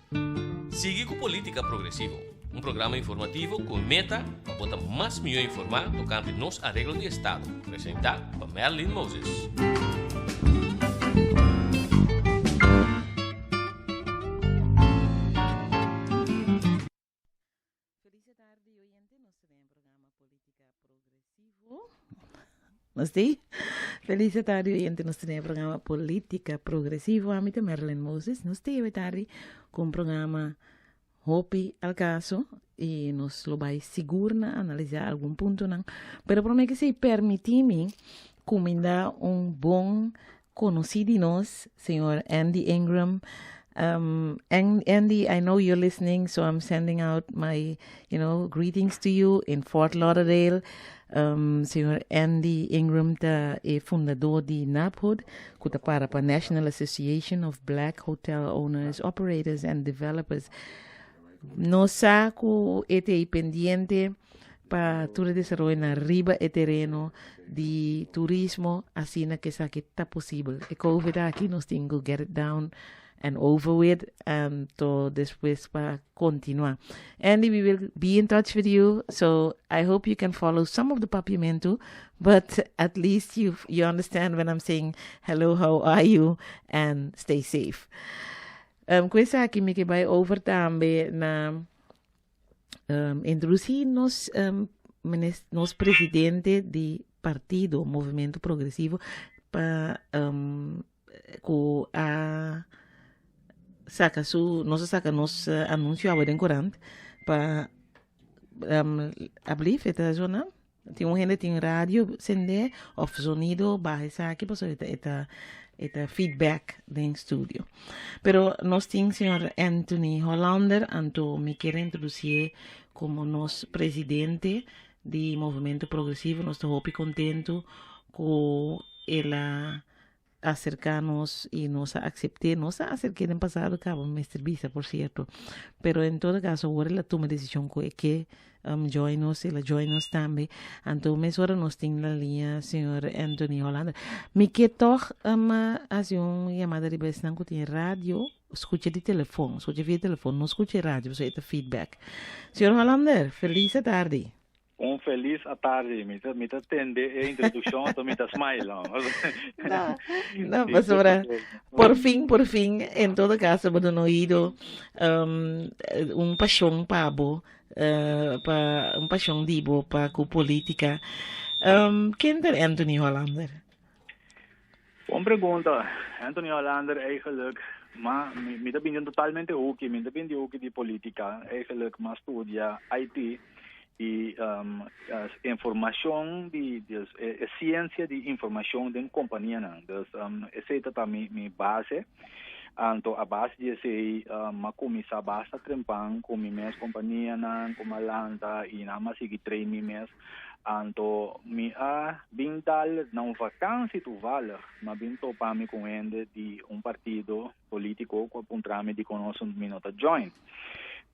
Sigui ku Polítika Progresivo, un programa informativo ku e meta pa bo ta mas mihó informá tokante nos areglo di estado, presentá pa Marilyn Moses. Feliz tarde, oyente. Nos ta den programa Política Progresivo. Nos di? Feliz tarde, oyente. Nos ta den programa Política Progresivo. Ami ta Marilyn Moses. Nos ta e tarde ku un programa hopi al caso y nos lo bai sigur na analisá algun puntonan. Pero promé ke esei, permití mi kumindá un bon conocí di nos, señor Andy Ingram. Andy, I know you're listening, so I'm sending out my greetings to you in Fort Lauderdale. Señor Andy Ingram ta e fundador di NABHOOD, ku ta para pa National Association of Black Hotel Owners, Operators and Developers. Nos sa ku e ta pendiente pa tur e desaroyo na riba e tereno di turismo, asina ku esaki ta posibel. E COVID aki nos tin ku get it down and over with, anto despues pa kontinuá. Andy, we will be in touch with you, so I hope you can follow some of the papiamento, but at least you understand when I'm saying hello, how are you, and stay safe. Ku esaki mi ke bai over tambe na introdusí nos nos presidente di partido Movimiento Progresivo pa ku a saka su nos a saka nos anunsio awe den korant pa ablief e ta zona tin un hende tin radio sende of zonido baha esaki pasobra e ta e ta e ta feedback den studio. Pero nos tin señor Anthony Hollander anto mi kier introducié como nos presidente di Movimiento Progresivo. Nos ta hopi contento cu el a acerca nos y nos a acepté. Nos a acerqué den pasado caba mester bisa por cierto. Pero en todo caso awor el a tuma decision cu e ke join nos, el a join nos tambe. Anto mesora nos tin na liña señor Anthony Hollander. Mi ke tog haci un yamada riba esnan cu tin radio, scucha di telefon, scucha via telefon, no scucha e radio pasobra e ta feedback. Señor Hollander, feliz atardi. Un felis atardi. Mi ta, mi ta tende e introduccion, anto mi ta smile. No, no, no pasobra por fin, por fin, en todo caso, bo duna oído un pasion pa bo, pa un pasion di bo pa cu politica. Ken ta Anthony Hollander? Bon pregunta. Anthony Hollander eigenlijk, ma mi, mi ta bini totalmente hoeki, mi ta bini di hoeki di politica. Eigenlijk m'a studia IT y informacion di, dus e, e ciencia di informacion den companianan. Dus esey ta ta mi, mi base. Anto a base di esey m'a cuminsa basta trempan cu mi mes companianan, cu m'a lanta y nan m'a sigui train mi mes. Anto mi a bin dal na un vakansi toevallig, m'a bin topa mi cu hende di un partido politico cu a puntra mi dicon nos mi no ta join.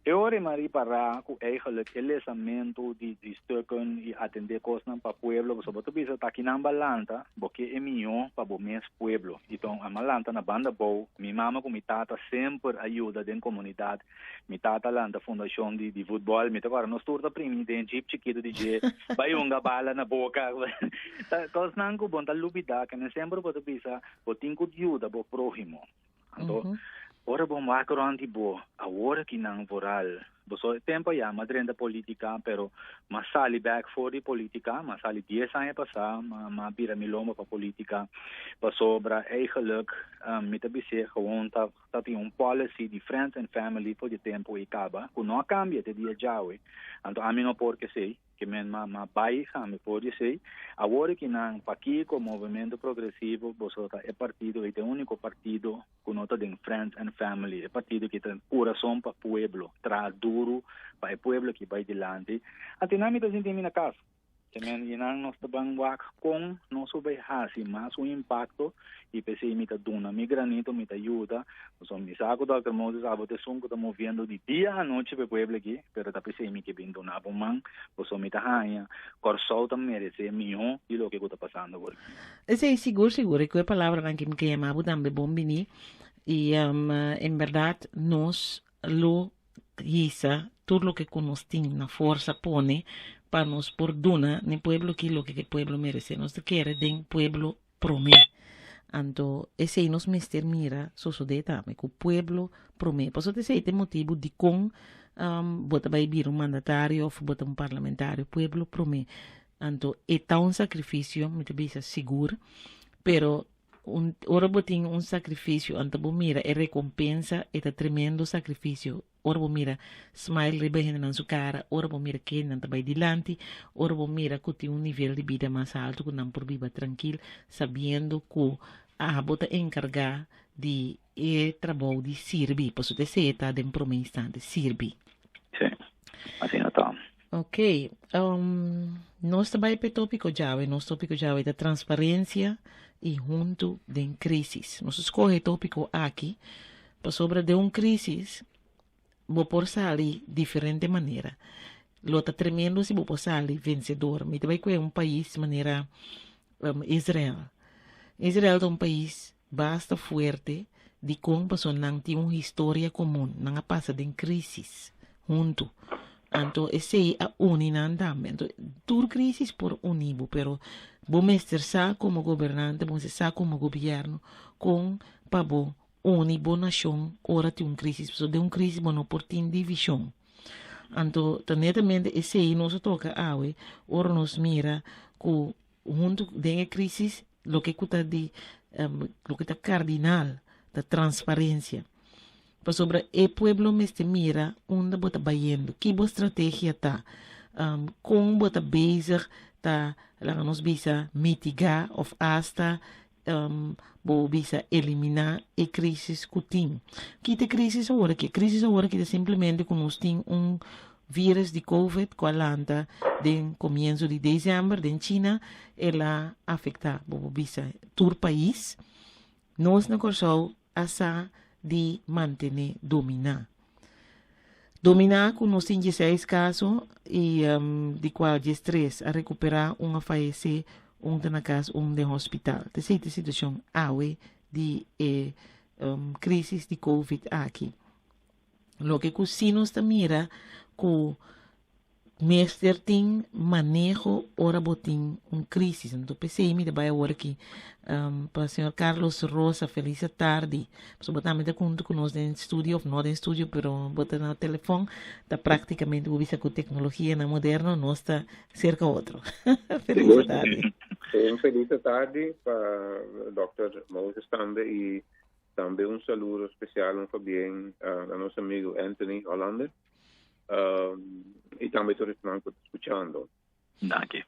E ora mi a ripara cu eigenlijk e lesamento di di stukken y atende cosnan pa pueblo, pasobra bo ta bisa ta kinan bo a lanta, bo ke e miho pa bo mes pueblo. Y ton a lanta na banda bou, mi mama cu mi tata semper a yuda den comunidad. Mi tata lanta fundacion di di voetbal. Mi ta kòrda nos tur ta primi den jeep chikitu di dje bai hunga bala na boka. Ta kosnan ku bo no ta lubida, ke men semper bo ta bisa bo tin ku yuda bo próhimo. Anto ora bo wak rònt di bo, awor kinan vooral, bo so e tempu ayá m'a drenta politica, pero m'a sali bèk for di politica, m'a sali dies aña pasá, m'a bira mi lomba pa politica, pasobra eigenlijk mi ta bis'é gewoon ta Ta tin un policy di friends and family for di tempo ei caba cu no a cambia te dia djawe. Anto ami no por kesey, ke men ma ma bay cambia for di esey. Awor aki nan pakico Movimento Progresivo boso ta e partido ei ta e unico partido cu no ta den friends and family, e partido ki ta curason pa pueblo, traha duro pa e pueblo aki bay dilanti. Anto nan mi ta sinti mi na cas. Ke men i nan nos ta ban wak kon nos por bai hasi mas un impakto i p'esei mi ta duna mi granito, mi ta yuda. Pasobra mi sa ku Dòkter Moses abo ta esun ku ta moviendo di dia anochi pa e pueblo aki, pero ta p'esei mi ke bin duna bo man, pasobra mi ta haña Kòrsou ta meresé mihó di loke ku ta pasando por aki. Esei sigur sigur i ku e palabranan ke mi ke yama bo tambe bon bini i en bèrdat nos. Lo hisa tur loke ku nos tin na forsa pone pa nos por duna n'e pueblo aki loke ku e pueblo meresé. Nos ta kere den pueblo promé. Anto esei nos mester mira sosodé tambe, ku pueblo promé. Pasobra esei ta e motibu dikon bo ta bai bira un mandatario òf bo ta un parlamentario, pueblo promé. Anto e ta un sakrifisio, mi ta bisa sigur, pero Un, ora bo tin un sacrificio, anto bo mira e recompensa, e ta tremendo sacrificio. Ora bo mira smile riba hendenan su cara, ora bo mira ke nan ta bai dilanti, ora bo mira cu tin un nivel di bida mas alto cu nan por biba trankil, sabiendo cu abo ta encarga di e trabou di sirbi, pasobra esey e ta den prome instante, sirbi. Sí, asina ta. Ok, um, nos ta bai p'e tópiko djawe. Nos tópiko djawe ta transparensia i huntu den krísis. Nos a skohe e tópiko aki pasobra den un krísis bo por sali diferente manera. Lo ta tremendo si bo por sali vensedor. Mi ta bai kue un pais manera um, Israel. Israel ta un pais basta fuerte dikon pasobra nan tin un historia komun, nan a pasa den krísis huntu. Anto esei a uni nan tambe. Anto tur krísis por uni bo, pero bo mester sa komo gobernante, bo mester sa komo gobièrnu kon pa bo uni bo nashon ora tin un krísis, pasobra den un krísis bo no por tin divishon. Anto ta netamente esei nos a toka awe ora nos mira ku huntu den e crisis loke ku ta di loke ta cardinal ta transparencia. Pasobra e pueblo mester mira unda bo ta bayendo, ki bo strategia ta, kon bo ta bezig ta laga nos bisa mitiga of hasta bo bisa elimina e crisis cu tin. Ki ta e crisis awor aki? E crisis awor aki ta simplemente cu nos tin un virus di covid cu a lanta den comienzo di december den China, el a afecta bo por bisa tur pais. Nos na Corsou a sa di mantene domina. Domina cu nos tin dieseis caso y di cual diestres a recupera, un a fayece, un ta na cas, un den hospital. Ta esey ta e situacion awe di e crisis di covid aki. Loke cu si nos ta mira cu Mester tin maneho ora bo tin un crisis. Anto p'esei mi ta bai awor aki pa señor Carlos Rosa. Feliz tardi. Pasobra bo tambe ta hunto cu nos den studio, of no den studio, pero bo ta na telefon. Ta practicamente bo bisa cu tecnologianan moderno nos ta cerca otro. Feliz tardi. Un feliz tardi pa Dòkter Moses tambe y tambe un saludo especial, un pabien na nos amigo Anthony Hollander. Y tambe tur esnan cu ta scuchando. Danki.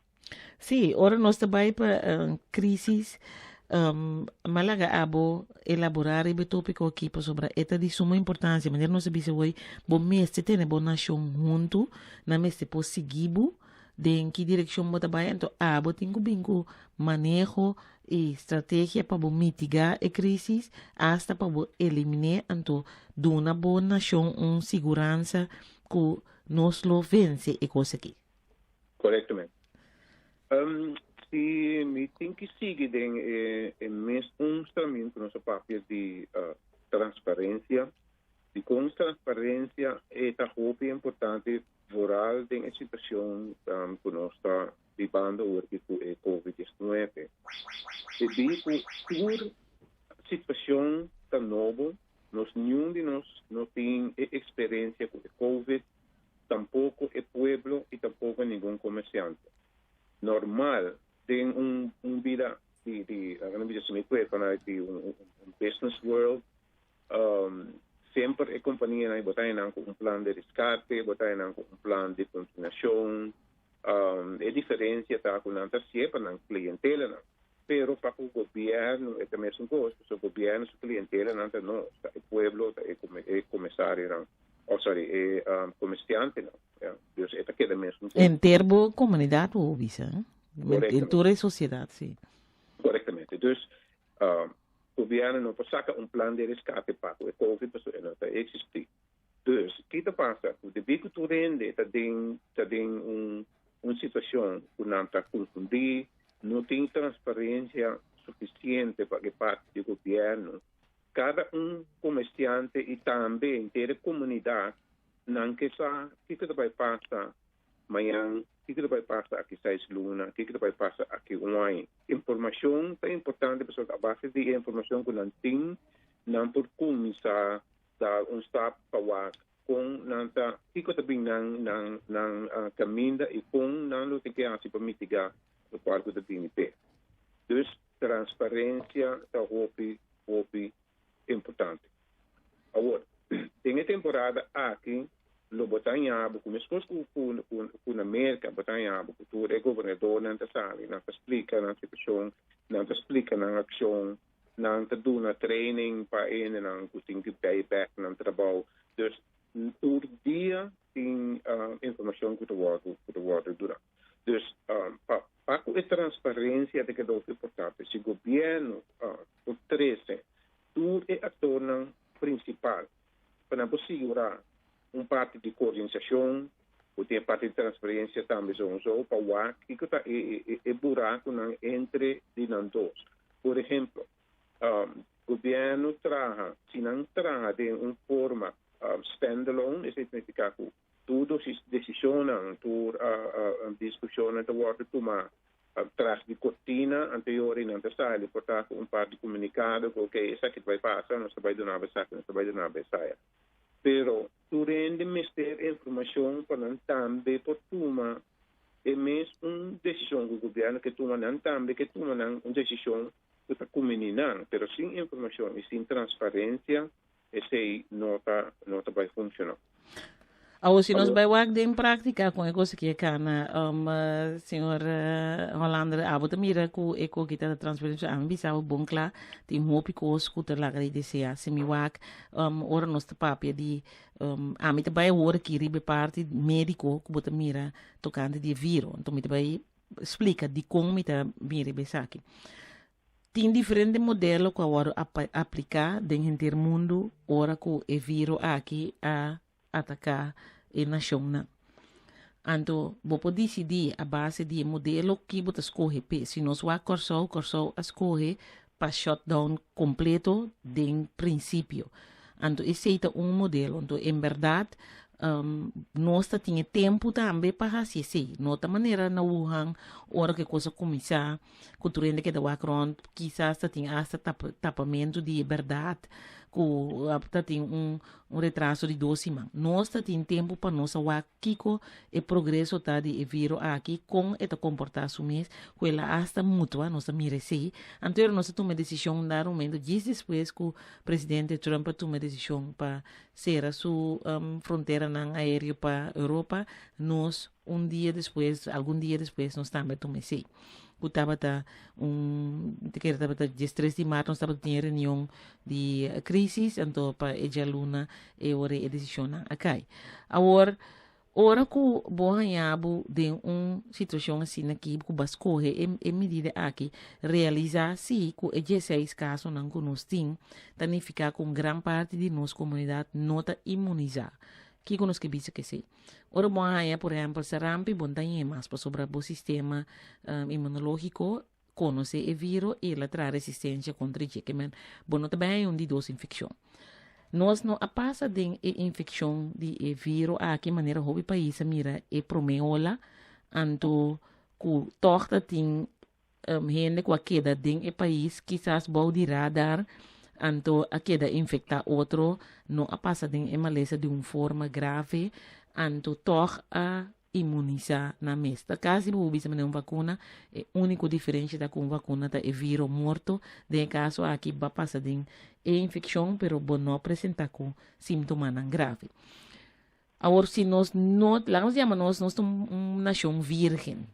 Sí, ora nos ta bai pa crisis, m'a laga abo elabora riba e topico aki pasobra e ta di suma importancia. Manera nos a bisa hoy, bo mester tene bo nacion hunto, nan mester por sigui bo den ki direccion bo ta bai, anto abo tin cu bin cu maneho y strategia pa bo mitiga e crisis, hasta pa bo elimine, anto duna bo nacion un siguransa cu nos lo vence e cos aki. Correctamente. Si mi tin ki sigui den e mes un stramien cu nos a papia di transparencia, dicon transparencia e ta hopi importante vooral den e situacion cu nos ta bibando awor cu e Covid 19. Debí cu tur situacion ta nobo, nos niun di nos no tin e experiencia cu e Covid, tampoco e pueblo y tampoco ningun comerciante. Normal den un bida di di un business world, semper e companianan bo ta nan cu un plan di rescate, bo ta nan cu un plan di continuacion. E diferencia ta cu nan ta siempre nan clientela nan. Pero pa e gobierno e ta mesun cos, so gobierno su clientela nan ta nos, ta e pueblo, ta e comisario nan, oh sorry, e comerciante nan. Ja. Dus e ta keda mesun cos. Henter bo comunidad bo bisa, eh? Correctamente. Tur e sociedad, sí. Correctamente. Dus gobierno no por saca un plan di rescate pa e COVID, pasobra e no ta existi. Dus, kico ta pasa? Cu debi cu tur hende ta den un situacion cu nan ta confundi, no tin transparencia suficiente pa e parti di gobierno. Kada un komersiante i tambe henter komunidat nan ke sa kiko ta bai pasa mañan, kiko ta bai pasa aki 6 luna, kiko ta bai pasa aki un aña. Informashon ta importante pasobra a base di informashon ku nan tin, nan por kuminsá dal un stap pa wak kon nan ta kiko ta bin nan kaminda i kon nan lo tin ke hasi pa mitigá lokual ku ta bini pe. Dus transparensia ta hopi hopi importante. Awor, den e temporada aki lo bo ta haña ku meskos ku na Amérika, bo ta haña ku tur e gobernadornan ta sali, nan ta splika nan situashon, nan ta splika nan akshon, nan ta duna training pa hendenan ku tin ku bai bèk nan trabou. Dus tur dia tin informashon ku ta wòrdu duná. Dus pa ku e transparensia ta keda importante. Si gobièrnu por trese tur e aktornan prinsipal pa nan por sigurá un parti di koordinashon, ku tin parti di transparensia tambe so pa wak kiko ta e burakunan entre di nan dos. Por ehèmpel, gobièrnu traha, si nan traha den un forma standalone, esei ta nifiká ku tur desishonnan, tur diskushonnan ta wòrdu tumá tras di kortina, anterior nan ta sali, por ta un par di komunikado, ku ok, esaki bai pasa, nos bai duna esaki, nos bai duna esaya. Pero tur hende mester informashon pa nan tambe por tuma e mesun desishon ku gobièrnu ke tuma, nan tambe ke tuma nan un desishon ku ta kumbiní nan, pero sin informashon i sin transparensia, esei no ta bai funshoná. Awor, si nos bai wak den práktika ku e kos ku kana, señor Hollander, abo ta mira ku e kos ta transparensia, ami bisa bon kla, tin hopi kos ku ta laga di deseá. Si mi wak, ora nos ta papia di, ami ta bai awor aki riba parti médiko ku bo ta mira tokante di viro. Anto mi ta bai splika di kon mi ta mira esaki. Tin diferente modelo ku awor a apliká den henter mundu ora ku e viro aki a ataká e nashonnan. Anto, bo por disidí a base di modelo ku bo ta skohe pe. Si nos wak Kòrsou, Kòrsou a skohe pa shutdown kompleto den prinsipio. Anto, esei ta un modelo. Anto, en berdat, nos tabatin tempu tambe pa hasi esei. No ta manera na Wuhan, ora ku kos a kuminsá, ku tur hende keda wak rònt, kisas tabatin hasta tapamentu di berdat, ku tabatin un retraso di 2 siman. Nos tabatin tempu pa nos wak kiko e progreso ta di e viro aki, kon e ta komportá su mes, ku el a hasta muta, nos a mira esei. Anto nos a tuma desishon na momento, djis despues ku presidente Trump a tuma desishon pa sera su fronteranan aéreo pa Europa, nos un dia despues, algun dia despues, nos tambe a tuma esei. Ku tabata un ku tabata 13 di mart, nos tabatin reunion di krísis, anto pa e djaluna e ora e desishonnan a kai. Awor, ora ku bo hañabo den un situashon asina aki, ku bo a skohe e medida aki, realisá si ku e 16 kasonan ku nos tin, ta nifiká ku un gran parti di nos komunidat no ta imunisá. Kiko nos ke bisa ku esei? Ora bo haña, por ehèmpel, sarampi, bo no ta haña mas pasobra bo sistema imunológiko konosé e viro i el a traha resistensia kontra dje. Ke men, bo no ta bai haña un di dos infekshon. Nos no a pasa den e infekshon di e viro aki manera hopi pais a mira e promé ola, anto ku tòg ta tin hende ku a keda den e pais kisas bou di radar, anto a keda infektá otro, no a pasa den e malesa di un forma grave, anto tòg a imunisá nan mes. Ta kasi bo bisa manera un vakuna, e úniko diferensia ta ku un vakuna ta e viro morto, den e kaso aki bo a pasa den e infekshon, pero bo no a presentá ku síntomanan grave. Awor, si nos no, laga nos yama nos ta un nashon vírgen.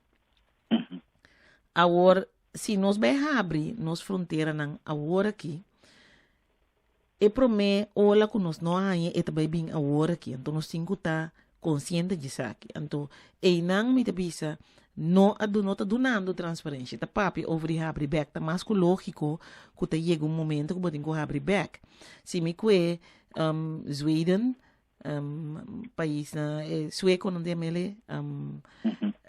Awor, si nos bai habri nos fronteranan awor aki, e promé ola ku nos no haña e ta bai bin awor aki. Anto nos tin ku ta konsiente di esaki. Anto, einan mi ta bisa, no a no ta dunando transparensia. Ta papia over di habri bèk. Ta mas ku lógiko ku ta yega un momento ku bo tin ku habri bèk. Si mi kue Zweden, pais na sueco nan ta yam'ele,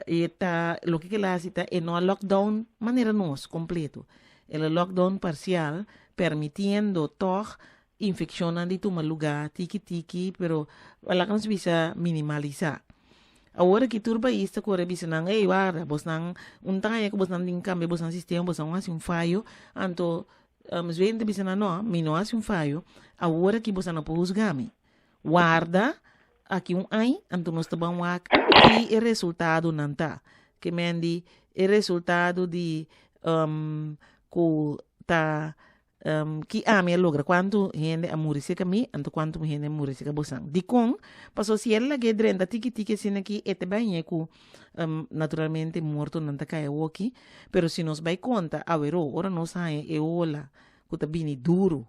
e ta loke ke el a hasi ta e no a lockdown manera nos kompleto. El a lockdown parsial. permitiendo toch infeccionnan di tuma lugar tiki tiki, pero laga nos bisa minimaliza. Awor aki tur pais ta kore bisa nan, "Ey, warda, bosnan un taña ku bosnan tin kambia bosnan sistema, bosnan hasi un fayo." Anto Sven ta bisa nan, "No, mi no hasi un fayo. Awor aki bosnan no por husga mi. Warda aki un aña, anto nos ta ban wak ki e resultadonan ta." Ke men di e resultado di ku ta ki ami a logra, kuantu hende a muri serka mi, anto kuantu hende a muri serka bosan. Dikon? Pasobra si el lag'é drenta tiki tiki asina aki, e ta bai haña ku naturalmente mortonan ta kai awoki, pero si nos bai konta aweró, ora nos haña e ola ku ta bini duru,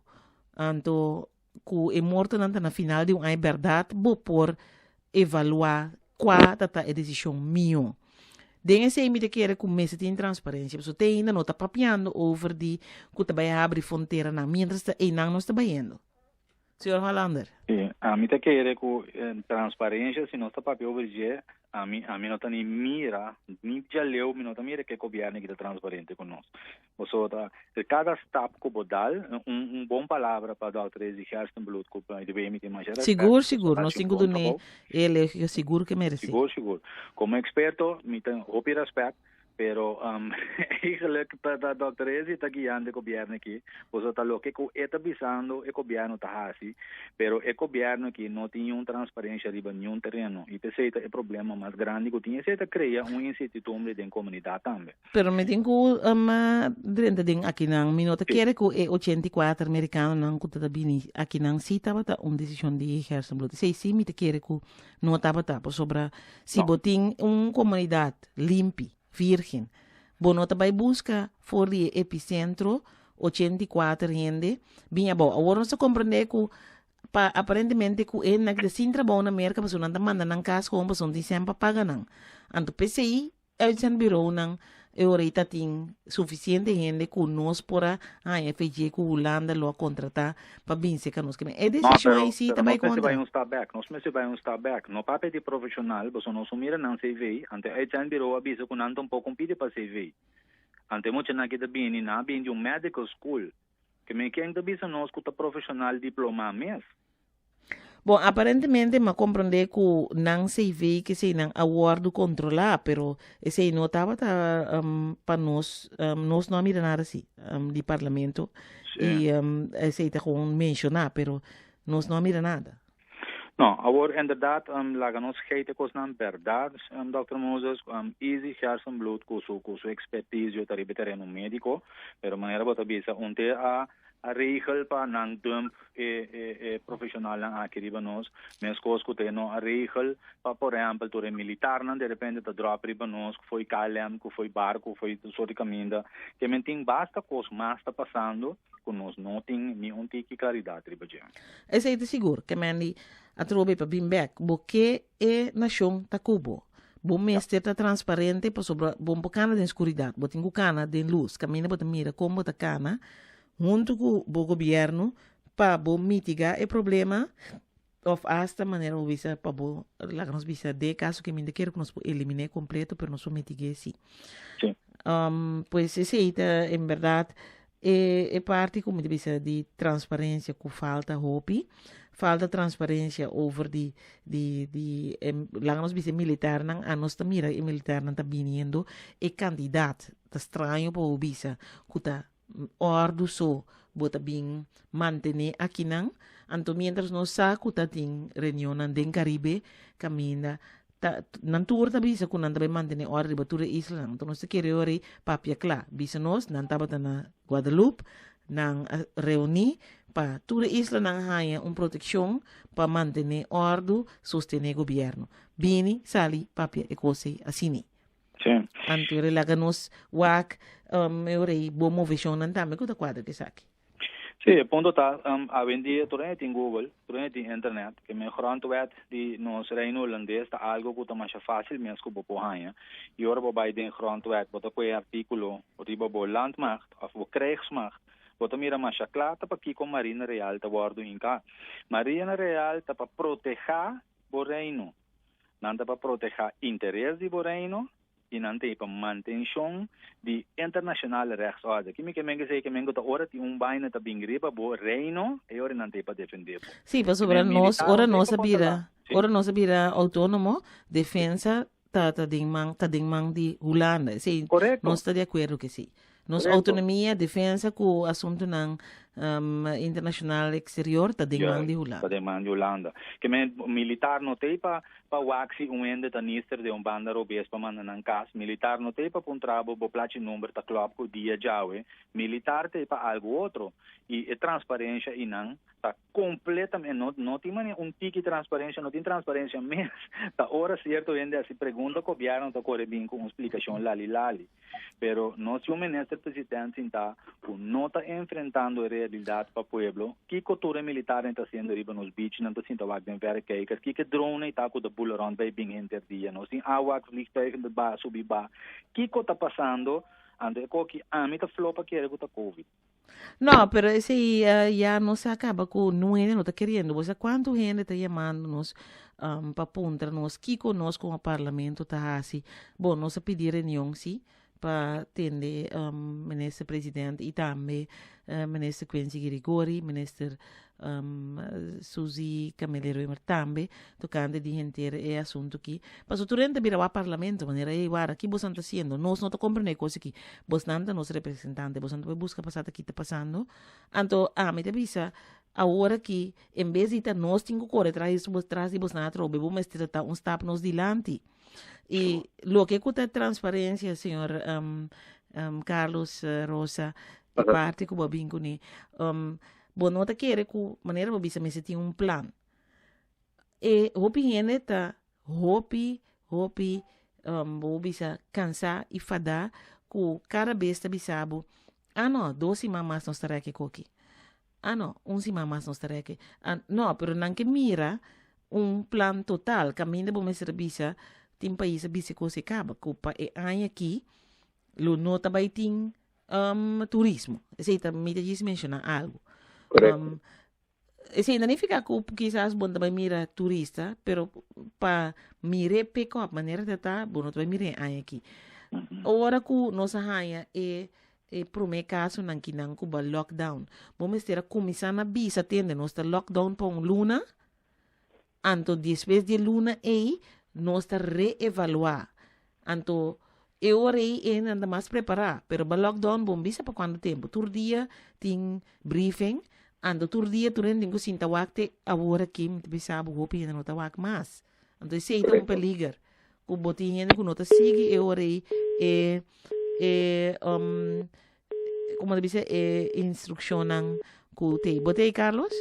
anto ku e mortonan ta na final di un aña, bèrdat bo por evaluá kua ta ta e desishon mihó. Den esei mi ta kere ku mester tin transparensia, pasobra te ainda no ta papiando over di ku ta bai habri fronteranan, mientras ta einan nos ta bayendo. Señor Hollander. Sí, ami ta kere ku transparensia, si nos ta papia over dje, ami ami no ta ni mira, ni djaleu mi no ta mira ke gobièrnu aki ta transparente ku nos. Pasobra ta kada stap ku bo dal, un un bon palabra pa dòkter Ezi Gerstenbluth ku by the way mi tin masha rèspèt Sigur, pasobra sigur, ta nos haci tin un ku bon dun'é trabou. e elogio sigur ke meresé. Sigur, sigur. Komo eksperto mi tin hopi rèspèt. Pero eigenlijk ta ta Dòkter Ezi ta guiando e gobièrnu aki, pasobra ta loke ku e ta bisando e gobièrnu ta hasi, pero e gobièrnu aki no tin niun transparensia riba niun tereno i p'esei ta e problema mas grandi ku tin. Esei ta krea un insertidumbre den komunidat tambe. Pero mi tin ku drenta den akinan, mi no ta kere ku e 84 merikanonan ku ta ta bini akinan si tabata un desishon di Gerstenbluth. Esei si mi ta kere ku no tabata, pasobra si No. bo tin un komunidat limpi, virgen. Bo no ta bai buska for di e epicentro 84 hende bin abou. Awor nos ta comprende ku pa aparentemente ku e nan ta sin trabou na Merka pasobra nan ta manda nan kas gewoon pasobra no tin sèn pa paga nan. Anto p'esei uitzendbureaunan e ora ei ta tin suficiente hende ku nos por a haña FG ku Hulanda lo a kontrata pa bin seka nos. Ke men e No, desishon pero, ei si pero ta bai nos mester bai kontra. un stap bek. Nos mester bai un stap bek. No papia di profesional, pasobra nos no mira nan CV. Ante uitzendbureau a bisa ku nan tampoco un pidi pa CV. Ante muchanan ki ta bini, nan a bini di un medical school. Ke men ken ta bisa nos ku ta profesional diploma mes? Bon, aparentemente m'a comprende cu nan CV kesey nan a wordo controla, pero esey no tabata pa nos, nos no a mira nada así di parlamento y esey ta gewoon menciona, pero nos no a mira nada. No, awor inderdaad laga nos geet e cosnan berdad, Dòkter Moses, Izzy Gerstenbluth cu su cu su expertise ta riba e tereno medico, pero manera bo ta bisa un te a A regel pa nan dump e e profesionalnan aki riba nos, meskos ku ta e no a regel pa por ehempel tur e militarnan de repente ta drop riba nos ku foi KLM, ku foi barco, ku foi tur sort di kaminda. Ke men tin basta kos mas ta pasando ku nos no tin ni un tiki klaridat riba dje. Esei ta sigur ke men di atrobe pa bin bek. Bo ke e nashon ta ku bo. Bo mester ta transparente pasobra bo no por kana den skuridat. Bo tin ku kana den lus. Kaminda bo ta mira kon bo ta kana huntu ku bo gobièrnu pa bo mitigá e problema òf asta manera bo bisa pa bo laga nos bisa den e kaso ke mi ta kere ku nos por eliminé kompleto pero nos por mitig'é sí. Sí. Pues esei ta en bèrdat e e parti ku mi ta bisa di transparensia ku falta hopi. Falta transparensia over di di di e laga nos bisa e militarnan anos ta mira e militarnan ta biniendo e kantidat ta straño pa bo bisa ku ta Òrdu so bo ta bin mantené akinan. Anto miéntras nos sa ku ta tin reunionnan den Karibe kaminda ta nan tur ta bisa ku nan ta bai mantené òrdu riba tur e islanan. Anto nos ta kere ora ei papia kla. Bisa nos nan tabata na Guadeloupe, nan a reuní pa tur e islanan haña un protekshon pa mantené òrdu, sostené gobièrnu. Bini, sali, papia e kos ei asini. Sí. Anto e laga nos wak um, e ora ei bo moveshonnan tambe ku ta kuadra ku esaki. Sí, e punto ta, um, awendia tur hende tin Google, tur hende tin internet, ke men grondwet di nos Reino Hulandes ta algo ku ta masha fácil mes ku bo por haña. I ora bo bai den grondwet, bo ta kohe artíkulo riba bo landmacht òf bo krijgsmacht, bo ta mira masha kla ta pakiko Marina Real ta wòrdu hinká. Marina Real ta pa protehá bo reino. Nan ta pa protehá interes di bo reino. i nan ta ei pa mantenshon di internationale rechtsorde. Ki mi ke men esei? Ke men ku ta ora tin un baina ta bin riba bo reino, e ora nan ta ei pa defendé bo. Sí, pasobra Men nos, militar ora no ta ei nos pa a bira, kontrolá. Sí. ora nos a bira autónomo, defensa ta ta den man, ta den man di Hulanda. Esei Korekto. nos ta di akuerdo ke sí. Nos Korekto. autonomia, defensa ku asuntunan um, internashonal eksterior ta den man Juist, di ta Hulanda. den man di Hulanda. Ke men militar no ta ei pa pa wak si un hende ta nister den un banda robes pa manda nan kas. Militar no ta ei pa puntra bo bo plachi number ta klòp ku dia djawe. Militar ta ei pa algu otro. I e transparensha einan ta completamente, no, no tin manera un tiki transparencia, no tin transparencia mes. Ta ora cierto hende haci pregunta, gobierno ta core bin cu un splicacion lali lali. Pero no si un minister president sinta cu no ta enfrentando e realidad pa pueblo, kico tur e militarnan ta haciendo riba nos beach, nan ta sinta wak den verrekijkers, kico e drone ta cu ta bula rond bay bin henter dia, nos tin awak vliegtuigen ta ba subi ba, kico ta pasando? Anto e koki ami ta flopa kere cu ta covid. No, pero esei uh, ya nos a caba cu nun hende no ta queriendo. Bo sa cuanto hende ta llamando nos pa puntra nos kico nos como parlamento ta haci. Bon, nos a pidi reunion si pa tende minister president y tambe minister Quincy Girigorie, minister Suzy Camelia-Römer tambe tocante di henter e asunto ki. Paso tur hende ta bira wak parlamento manera ey wara ki bosan ta haciendo? Nos no ta comprende e cos aki. Bosnan ta nos representante, bosan ta bay busca pa sa ta ki ta pasando. Anto ami ta bisa awor aki en bes di ta nos tin cu core tras di tras di bosnan atrobe bo mester ta un stap nos dilanti. Y loke cu ta transparencia señor Carlos Rosa e parti cu bo a bin cune bo no ta kere cu manera bo bisa mester tin un plan. E hopi hende ta hopi, hopi, bo bisa cansa y fada cu cada bes ta bisa bo, ah no, dos siman mas nos ta reke koki. Ah no, un siman mas nos ta reke. Ah, no, pero nan ke mira un plan total, caminda bo mester a bisa, tin pais a bisa cos e caba, cu pa e aña aki lo no ta bay tin turismo. Esey ta, mi ta djis menciona algo. Correcto. Esei no nifica cu kisas bo no ta bay mira turista, pero pa mira e pick up manera ta ta, bo no ta bay mira e aña aki. Ora cu nos a haya e e prome casonan kinan cu ba lockdown, bo mester a cuminsa na bisa tende nos ta lockdown pa un luna, Anto despues di e luna ei nos ta reevaluá. Anto e ora ei e hendenan ta mas prepará. Pero ba lockdown bon bisa pa kuantu tempu. Tur dia tin briefing, anto tur dia tur hende tin ku sinta wak te awor aki mi ta bisa bo hopi hende no ta wak mas. Anto esei ta un peliger ku bo tin hende ku no ta sigui e ora ei e e como ta bisa e instruccionnan cu tei. Bo tei, Carlos?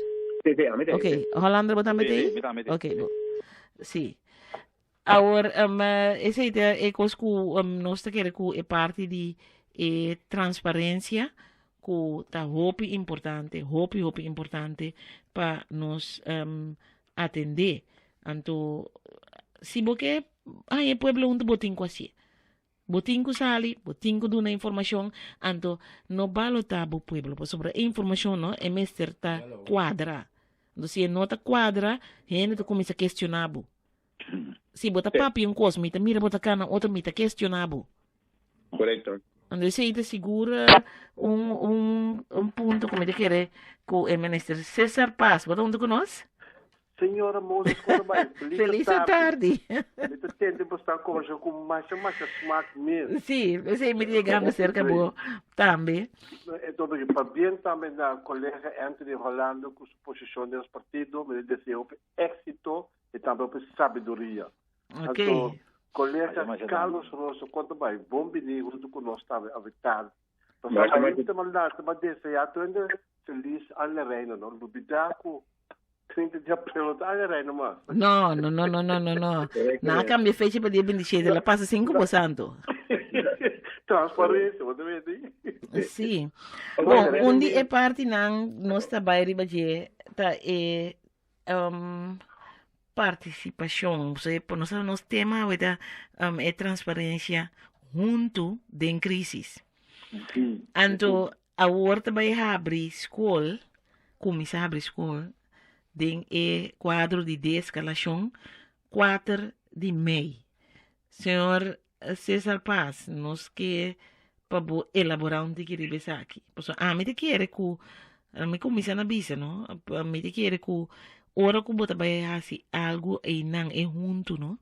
Sí, sí, ami tei. Ok, Hollander bo tambe Sí, tei? sí, mi tambe tei. Ok, bo. Sí. Awor, um, esei ta e cos cu um, nos ta kere cu e parti di e transparencia cu ta hopi importante, hopi, hopi importante pa nos um, atende. Anto, si bo ke haña e pueblo hunto, bo tin cu hacié. Bo tin ku sali, bo tin ku duna informashon, anto no balotá bo pueblo, pasobra e informashon no e mester ta kuadra. Anto si e no ta kuadra, hende ta kuminsá kestioná bo. Si bo ta papia un kos, mi ta mira bo ta kana otro, mi ta kestioná bo. Korekto. Anto esei ta sigur un un un punto ku mi ta kere ku e minister Cesar Paz, bo ta huntu ku nos? Señora Moses con ta bai? Feliz Feliz tardi. tardi. Mi ta tende bo sta conversa cu masha masha smaak mes. Sí, esei mi ta yegando cerca bo tambe. Entonces, pabien tambe na colega Anthony Rolando cu su posicion den nos partido. Mi ta desea hopi exito y tambe hopi sabiduria. Ok. Anto, colega Masha, masha Carlos Rosa con ta bai? Bon bini hunto cu nos tambe awe tardi. Masha, Pasobra masha. mi ta manda, ta desea tur hende feliz Aña Reino, no? Lubida cu 30 di april no ta Aña Reino mas. No, no, no, no, no, no, no. Correcto, Na eh. cambia fecha pa dia 27, la pasa cinco bo santo. Transparencia, bo ta wete. Sí. Ok, Bon, también un di e partinan nos ta bai riba dje ta e participacion. So, e, nos, nos tema awe ta e transparencia huntu den crisis. Anto, awor ta bai habri skol, kuminsá habri skol den e kuadro di deeskalashon 4 di mei. Señor Cesar Paz, nos ke pa bo elaborá un tiki riba esaki. Pasobra ami ta kere ku, mi kuminsá na bisa no, mi ta kere ku ora ku bo ta bai hasi algu einan e huntu no,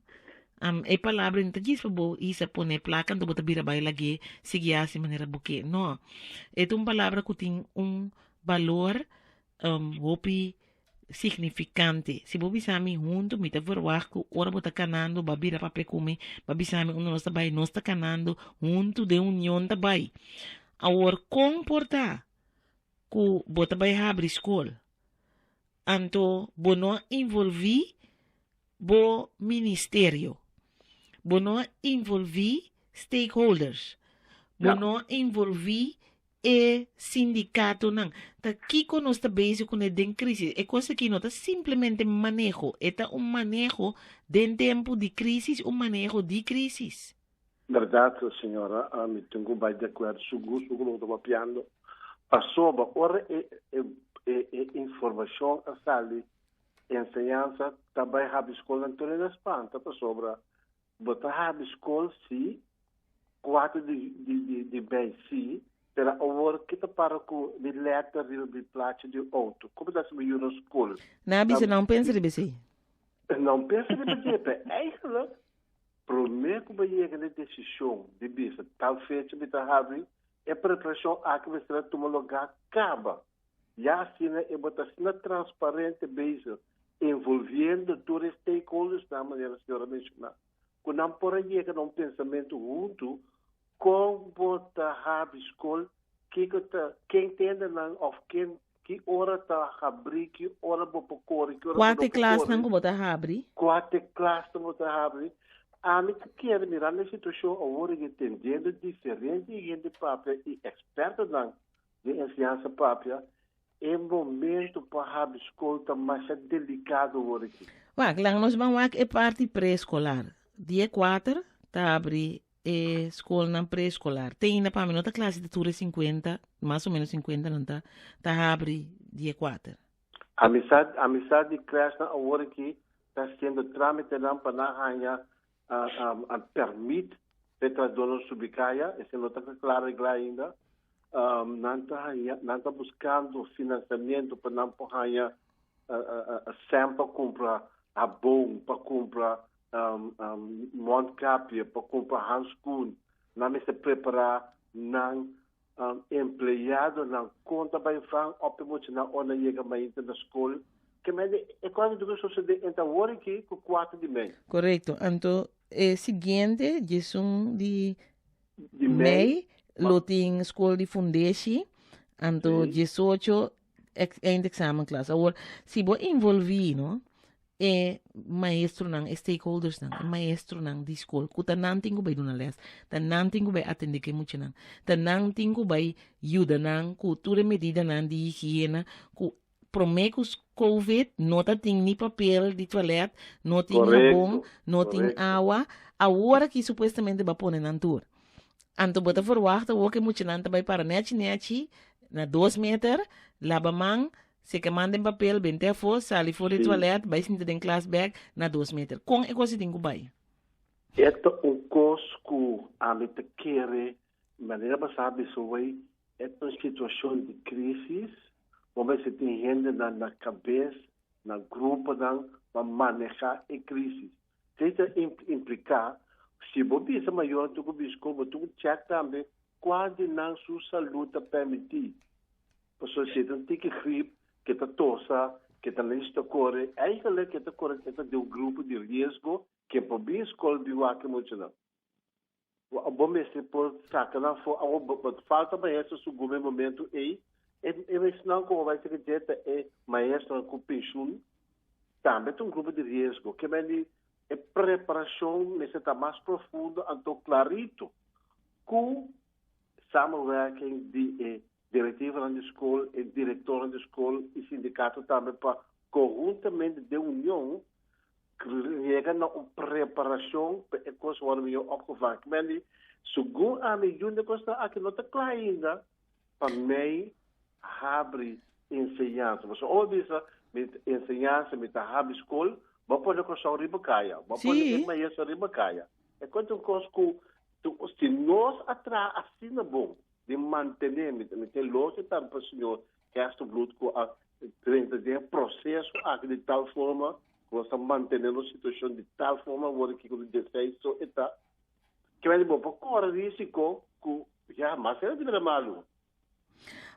e palabra no ta djis pa bo hisa pone plaka anto bo ta bira bai lag'é sigui hasi manera bo ke. No, e ta un palabra ku tin un balor hopi significante. Si bo bisa mi huntu, mi ta verwacht ku ora bo ta kanando, bo a bira papia ku mi, bo a bisa mi unda nos ta bai, nos ta kanando huntu den union ta bai. Awor, kon por ta ku bo ta bai habri skol, anto bo no a involví bo ministerio, bo no a involví stakeholders, bo no a involví e sindikatonan. Ta kiko nos ta bezig kuné den krisis? E kos aki no ta simplemente maneho, e ta un maneho den tempu di krisis, un maneho di krisis. Bèrdat, señora, mi tin ku bai di akuerdo sigur ku bo ta papiando. Pasobra ora e e informashon a sali, enseñansa ta bai habri skolnan tur hende a spanta pasobra bo ta habri skol si, Kuater di di di di mei si, pero awor ke ta para ku mi letter riba mi plachi di outo? Komo ta hasi mi yu na skol? Nan a bisa nan pensa riba esei. Nan pensa riba dje, pero eigenlijk promé ku bo yega na e desishon di bisa tal fecha mi ta habri, e preparashon aki mester a tuma lugá kaba. Ya asina e bo ta asina transparente bezig envolviendo tur e stakeholders nan manera señor a menshoná. ku nan por a yega na un pensamentu huntu kon bo ta habri skol, kiko ta, ken tende nan òf ken, ki ora ta habrí, ki ora bo por kore, ki ora bo Kua no ta e por klasnan kore, ku bo ta habri? kua ta e klasnan bo ta habri. Ami ta kere mirando e situashon awor i tendiendo diferente hende papia i ekspertonan di enseñansa papia, E momento pa habri skol ta masha delikado wor aki. Wak, laga nos ban wak e parti preeskolar. Dia kuater ta habri e skolnan preeskolar. Te ainda pa mi no ta kla si ta tur e 50, mas o menos 50 nan ta, ta habri dia kuater. Amistad, amistad di crèshnan awor aki ta hasiendo trámitenan pa nan haña a permit p'e trahadónan subi kaya, esei no ta kla reglá ainda. Nan ta haña, nan ta buskando finansiamentu pa nan por haña sèn pa kumpra habon, pa kumpra mondkapje, pa kumpra handskoen. Nan mester prepará nan empleadonan kon ta bai van òf e muchanan ora nan yega mainta na skol. Ke mende e kos di sosodé enta awor aki ku kuater di mei. Korekto. Anto e siguiente diesun di mei lo tin skol di fundeshi, anto 18 eindexamenklas. Awor, si bo involví, no? E maestronan, e stakeholdersnan, e maestronan di skol, ku ta nan tin ku bai duna les, ta nan tin ku bai atendé ku e muchanan, ta nan tin ku bai yuda nan ku tur e medidanan di higiena ku promé ku Covid no ta tin ni papel di toilet, no tin habon, no tin awa. Awor aki supuestamente ba pone nan tur. Anto bo ta verwacht awor ku e muchanan ta bai para nechi nechi na dos meter, laba man, Seka man den papel, bente afó, sali for di toilet, bai sinta den klas bek na dos meter. Kon e kos ei tin ku bai? E ta un kos ku ami ta kere, manera bo sa bisa wei, e ta un situashon di krisis, bo mester tin hendenan na kabes, na gruponan pa manehá e krisis. Esei ta impliká, si bo bisa mayornan tin ku bin skol, bo tin ku chèk tambe kua di nan su salú ta permití. Pasobra si e ta un tiki grip, ke ta tosa, ke ta listo kore, eigenlijk e ta kore, e ta den un grupo di riesgo ke por bin skol bin wak e muchanan. Bo mester por saka nan for, awor bo falta maestro segun e momento ei, e esnan ku bo bai saka dje ta e maestronan ku penshun, tambe ta un grupo di riesgo. Ke men di e preparashon mester ta mas profundo anto klarito ku samenwerking di e Directivanan di skol, e direktornan di skol i sindikato tambe pa konhuntamente den union yega na un preparashon pa e kos wòrdu mihó opgevangen. Ki men di, segun ami yun di e kosnan aki no ta kla ainda pa mei habri enseñansa. Pasobra ora bo bisa mi enseñansa, mi ta habri skol, bo a pone Kòrsou riba kaya, bo a pone e maestro riba kaya. E kos ta un kos ku. Si nos a traha asina bon di mantené, mi ta elogio tambe pa señor Gerstenbluth ku a drenta den e proseso aki di tal forma ku nos a mantené nos situashon di tal forma awor aki ku di dieseis so e ta. Ke mester bo por kore risiko ku ya mas hende ta bira malu.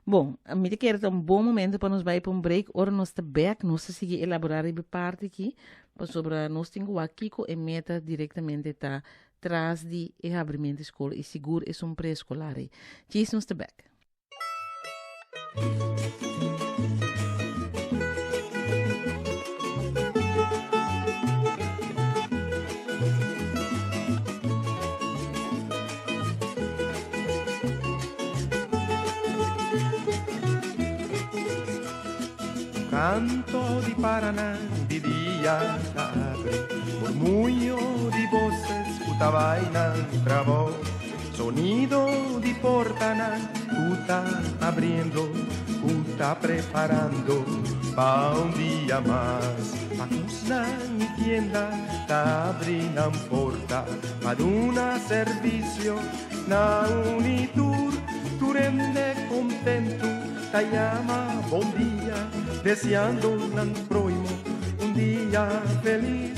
Bon, mi ta kere ta un bon momento pa nos bai pa un break. Ora nos ta bek, nos ta sigui elaborá riba e parti aki, pasobra nos tin ku wak kiko e meta direktamente ta tras di e habrimento di skol i sigur esun preeskolar ei. Djis nos ta bek. Canto di Paraná di dia ta abri, murmullo di voces ku ta bai nan trabou, sonido di portanan ku ta abriendo, ku ta preparando pa un dia mas. Pakusnan i tienda ta abri nan porta pa duna servisio na un i tur. Tur hende kontentu ta yama bon dia, deseando nan proimo un dia felis.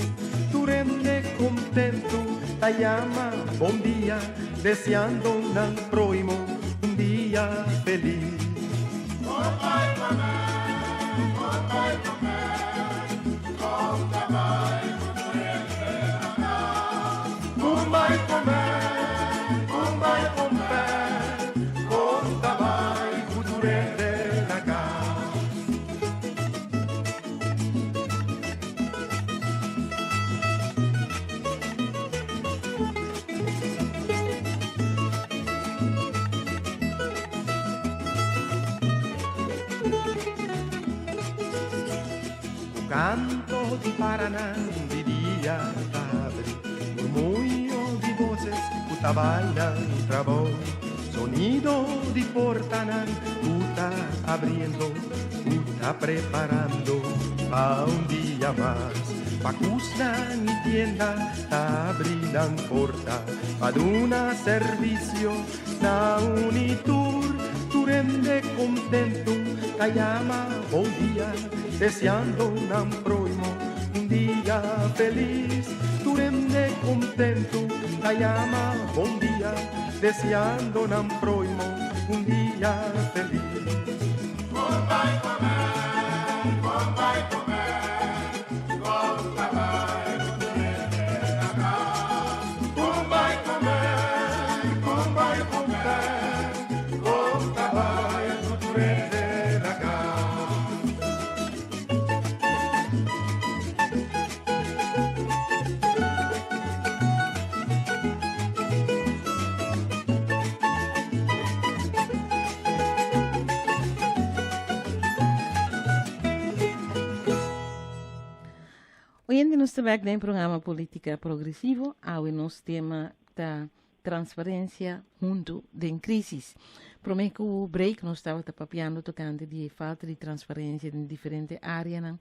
Tur hende kontentu ta yama bon dia, deseando nan proimo un dia felis. Canto di Paraná di dia ta abri, murmullo di voces ku ta bai nan trabou, sonido di portanan ku ta abriendo, ku ta preparando pa un dia mas. Pakusnan i tienda ta abri nan porta pa duna servisio na un i tur. Tur hende kontentu ta yama bon dia, deseando nan proimo un dia felis. Tur hende kontentu ta yama bon dia, deseando nan proimo un dia felis. Oyente nos ta bek den programa Politica Progresivo. Awe nos tema ta transparencia huntu den crisis. Prome ku break nos tabata papiando tocante di e falta di transparencia den diferente areanan,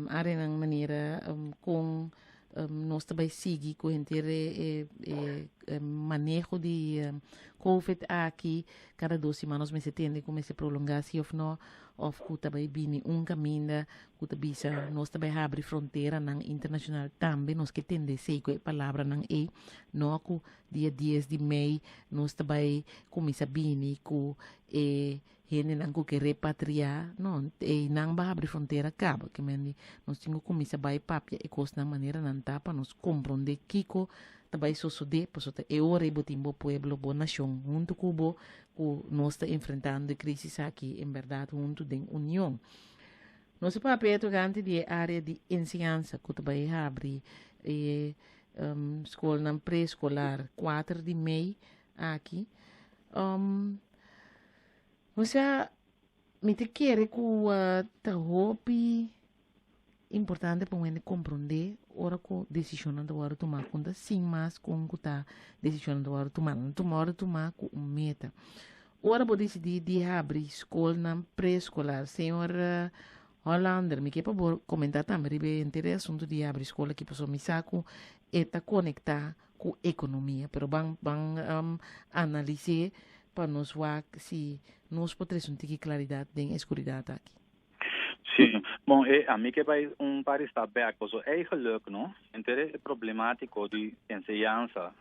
areanan manera con nos ta bai sigui ku henter e e maneho di covid aki. Kada dos siman nos mester tende ku mester prolongá si òf no, òf ku ta bai bini un kaminda ku ta bisa nos ta bai habri fronteranan internashonal tambe. Nos ke tende esei ku e palabranan ei, no ku dia dies di mei nos ta bai kuminsá bini ku e hendenan ku ke repatriá. No, einan ba habri frontera kaba. Ke men di nos tin ku kuminsá bai papia e kosnan manera nan ta pa nos komprondé kiko ta bai sosodé, pasobra ta e ora ei bo tin bo pueblo, bo nashon huntu ku bo, ku nos ta enfrentando e krísis aki en bèrdat huntu den union. Nos a papia tokante di e área di enseñansa ku ta bai habri e skolnan preeskolar kuater di mei aki. Osea, mi ta kere ku ta hopi importante pa un hende komprondé ora ku desishonnan ta wòrdu tumá, ku no ta sin mas kon ku ta desishonnan ta wòrdu tumá. Nan ta wòrdu tumá ku un meta. Ora bo disidí di habri skolnan preeskolar, señor Hollander, mi ke pa bo komentá tambe riba e henter e asuntu di habri skol aki, pasobra mi sa ku e ta konektá. ku ekonomia, pero ban ban um, analis'é pa nos wak si nos por trese un tiki klaridat den e skuridat aki. Sí, bon, e ami ke bai un par di stap bek, paso eigenlijk, no, henter e problemátiko di enseñansa,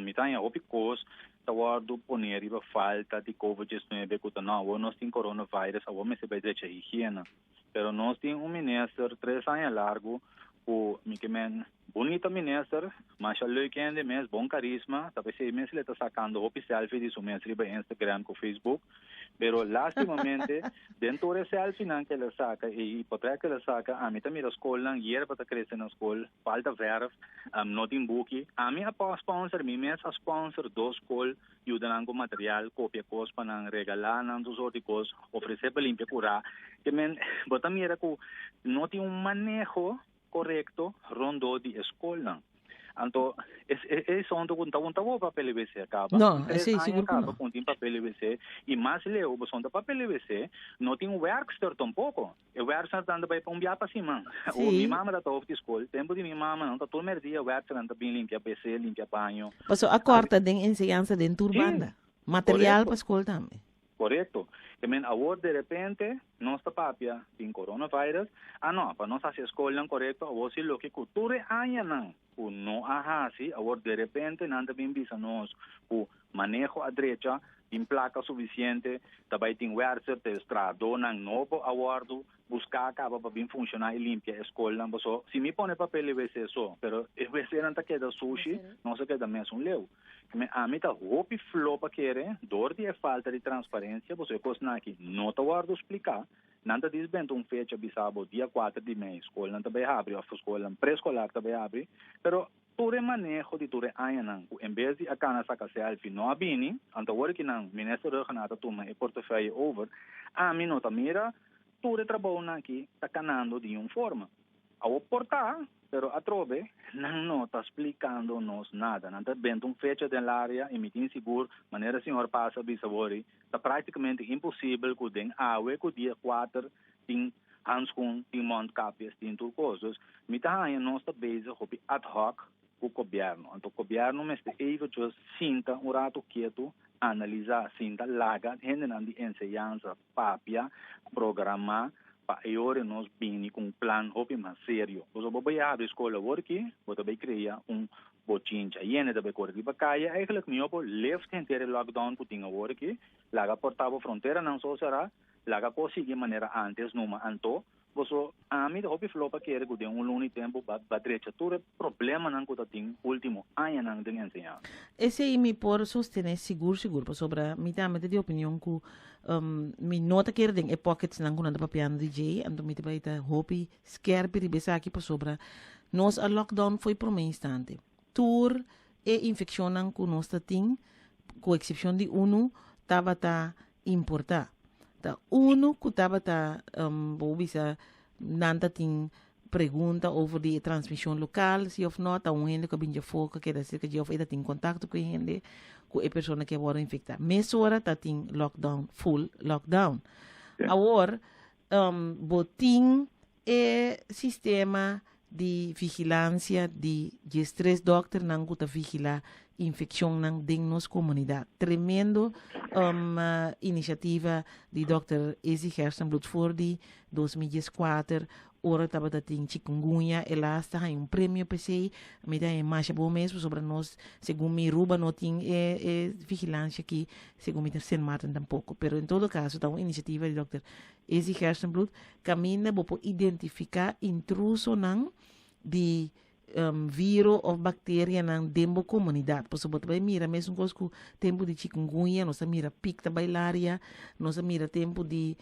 mi ta haña hopi kos ta wòrdu pone riba falta di covid diesnuebe ku ta no, awor nos tin coronavirus, awor mester bai drecha higiena. Pero nos tin un minister tres aña largu ku mi ke men bunita minister, masha leuk hende mes, bon karisma, ta p'esei mes el ta sakando hopi selfie di su mes riba Instagram ku Facebook. Pero lastimamente den tur e selfienan ku el a saka i potrèt ku el a saka, ami ta mira skolnan, yerba ta krese na skol, falta verf, no tin buki. Ami a sponsor, mi mes a sponsor dos skol yuda nan ku material, kopia kos pa nan, regalá nan tur sort di kos, ofresé pa limpia kurá. Ke men, bo ta mira ku no tin un maneho korekto rondó di e skolnan. Anto, e e asuntu ku ta un pa PLBC kaba. No, esei sigur ku no. Ku tin pa PLBC i mas leu bo son ta pa PLBC, no tin werkster tampoko. E werksternan ta bai pa un bia pa siman. O mi mama ta hof di skol. Tempu di mi mama nan ta tur merdia werksternan ta bin limpia wc, limpia baño. Paso a kòrta den enseñansa den tur banda. Material pa skol tambe. Korekto. Ke men awor derepente nos ta papia tin coronavirus. Ah no, pa nos hasi e skolnan korekto awor si loke ku tur e añanan ku no a hasi awor derepente nan ta bin bisa nos ku maneho a drecha, tin plaka sufisiente, ta bai tin werkster, te trahadónan nobo a wòrdu buská kaba pa bin funshoná i limpia e skolnan. Paso si mi pone papel e wc so, pero e wcnan ta keda sushi, nos a keda mesun leu. Mi ami ta hopi flo pa kere dor di e falta di transparensia, paso e kosnan aki no ta wòrdu spliká. Nan ta disbenta un fecha bisa bo dia kuater di mei skolnan ta bai habri òf skolnan preskolar ta bai habri, pero Tur e maneho di tur e añanan ku en bes di a kana saka selfie no a bini, anto awor ki nan Minister Rhuggenaath a tuma e portefeuille over, ami no ta mira tur e trabounan aki ta kanando di un forma. Awor por ta, pero atrobe nan no ta splikando nos nada. Nan ta benta un fecha den laria i mi tin sigur, manera señor Paas a bisa wori, ta praktikamente imposibel ku den awe ku dia kuater tin handschoen, tin mondkapjes, tin tur kos. Dus mi ta haña nos ta bezig hopi ad hoc ku gobièrnu. Anto gobièrnu mester eventjes sinta un ratu ketu, analisá, sinta laga hendenan di enseñansa papia, programá pa e ora nos bini ku un plan hopi mas serio. Pasobra bo bai habri skol awor aki, bo ta bai krea un bochincha. Yende ta bai kore riba kaya. Eigenlijk mihó bo lift henter e lockdown ku tin awor aki, laga porta bo fronteranan so será, Laga kos sigui manera antes numa anto boso ami ta hopi flo pa kere ku den un luna i tempu ba ba drecha tur e problemanan ku ta tin ultimo añanan den enseñansa. Esei mi por sostené sigur sigur pasobra mi tambe ta di opinion ku mi no ta kere den e pocketsnan ku nan ta papiando di djei anto mi ta bai ta hopi skerpi riba esaki pasobra nos a lockdown fo'i promé instante tur e infekshonnan ku nos ta tin ku eksepshon di unu tabata importá. Ta unu ku tabata, bo bisa, nan ta tin pregunta over di e transmishon lokal, si of no, ta un hende ku a bin djafó ku a keda serka dje of e ta tin kontakto ku e hende ku e persona ke a wòrdu infektá. Mesora ta tin lockdown, full lockdown. Awor, bo tin e sistema di vigilansia di diestres dòkternan ku ta vigilá infekshonnan den nos komunidat. Tremendo um, inisiativa di dòkter Izzy Gerstenbluth for di 2014 ora tabata tin chikungunya, el a hasta haña un premio p'esei. Mi ta haña masha bon mes pasobra nos, segun mi Ruba no tin e, e vigilansia aki, segun mi ta Sint Maarten tampoko. Pero en todo kaso ta un inisiativa di dòkter Izzy Gerstenbluth Kaminda bo por identifiká intrusonan di viro òf bakterianan den bo komunidat. Pasobra bo ta bai mira mesun kos ku tempu di chikungunya, nos a mira pik ta bai laria, nos a mira tempu di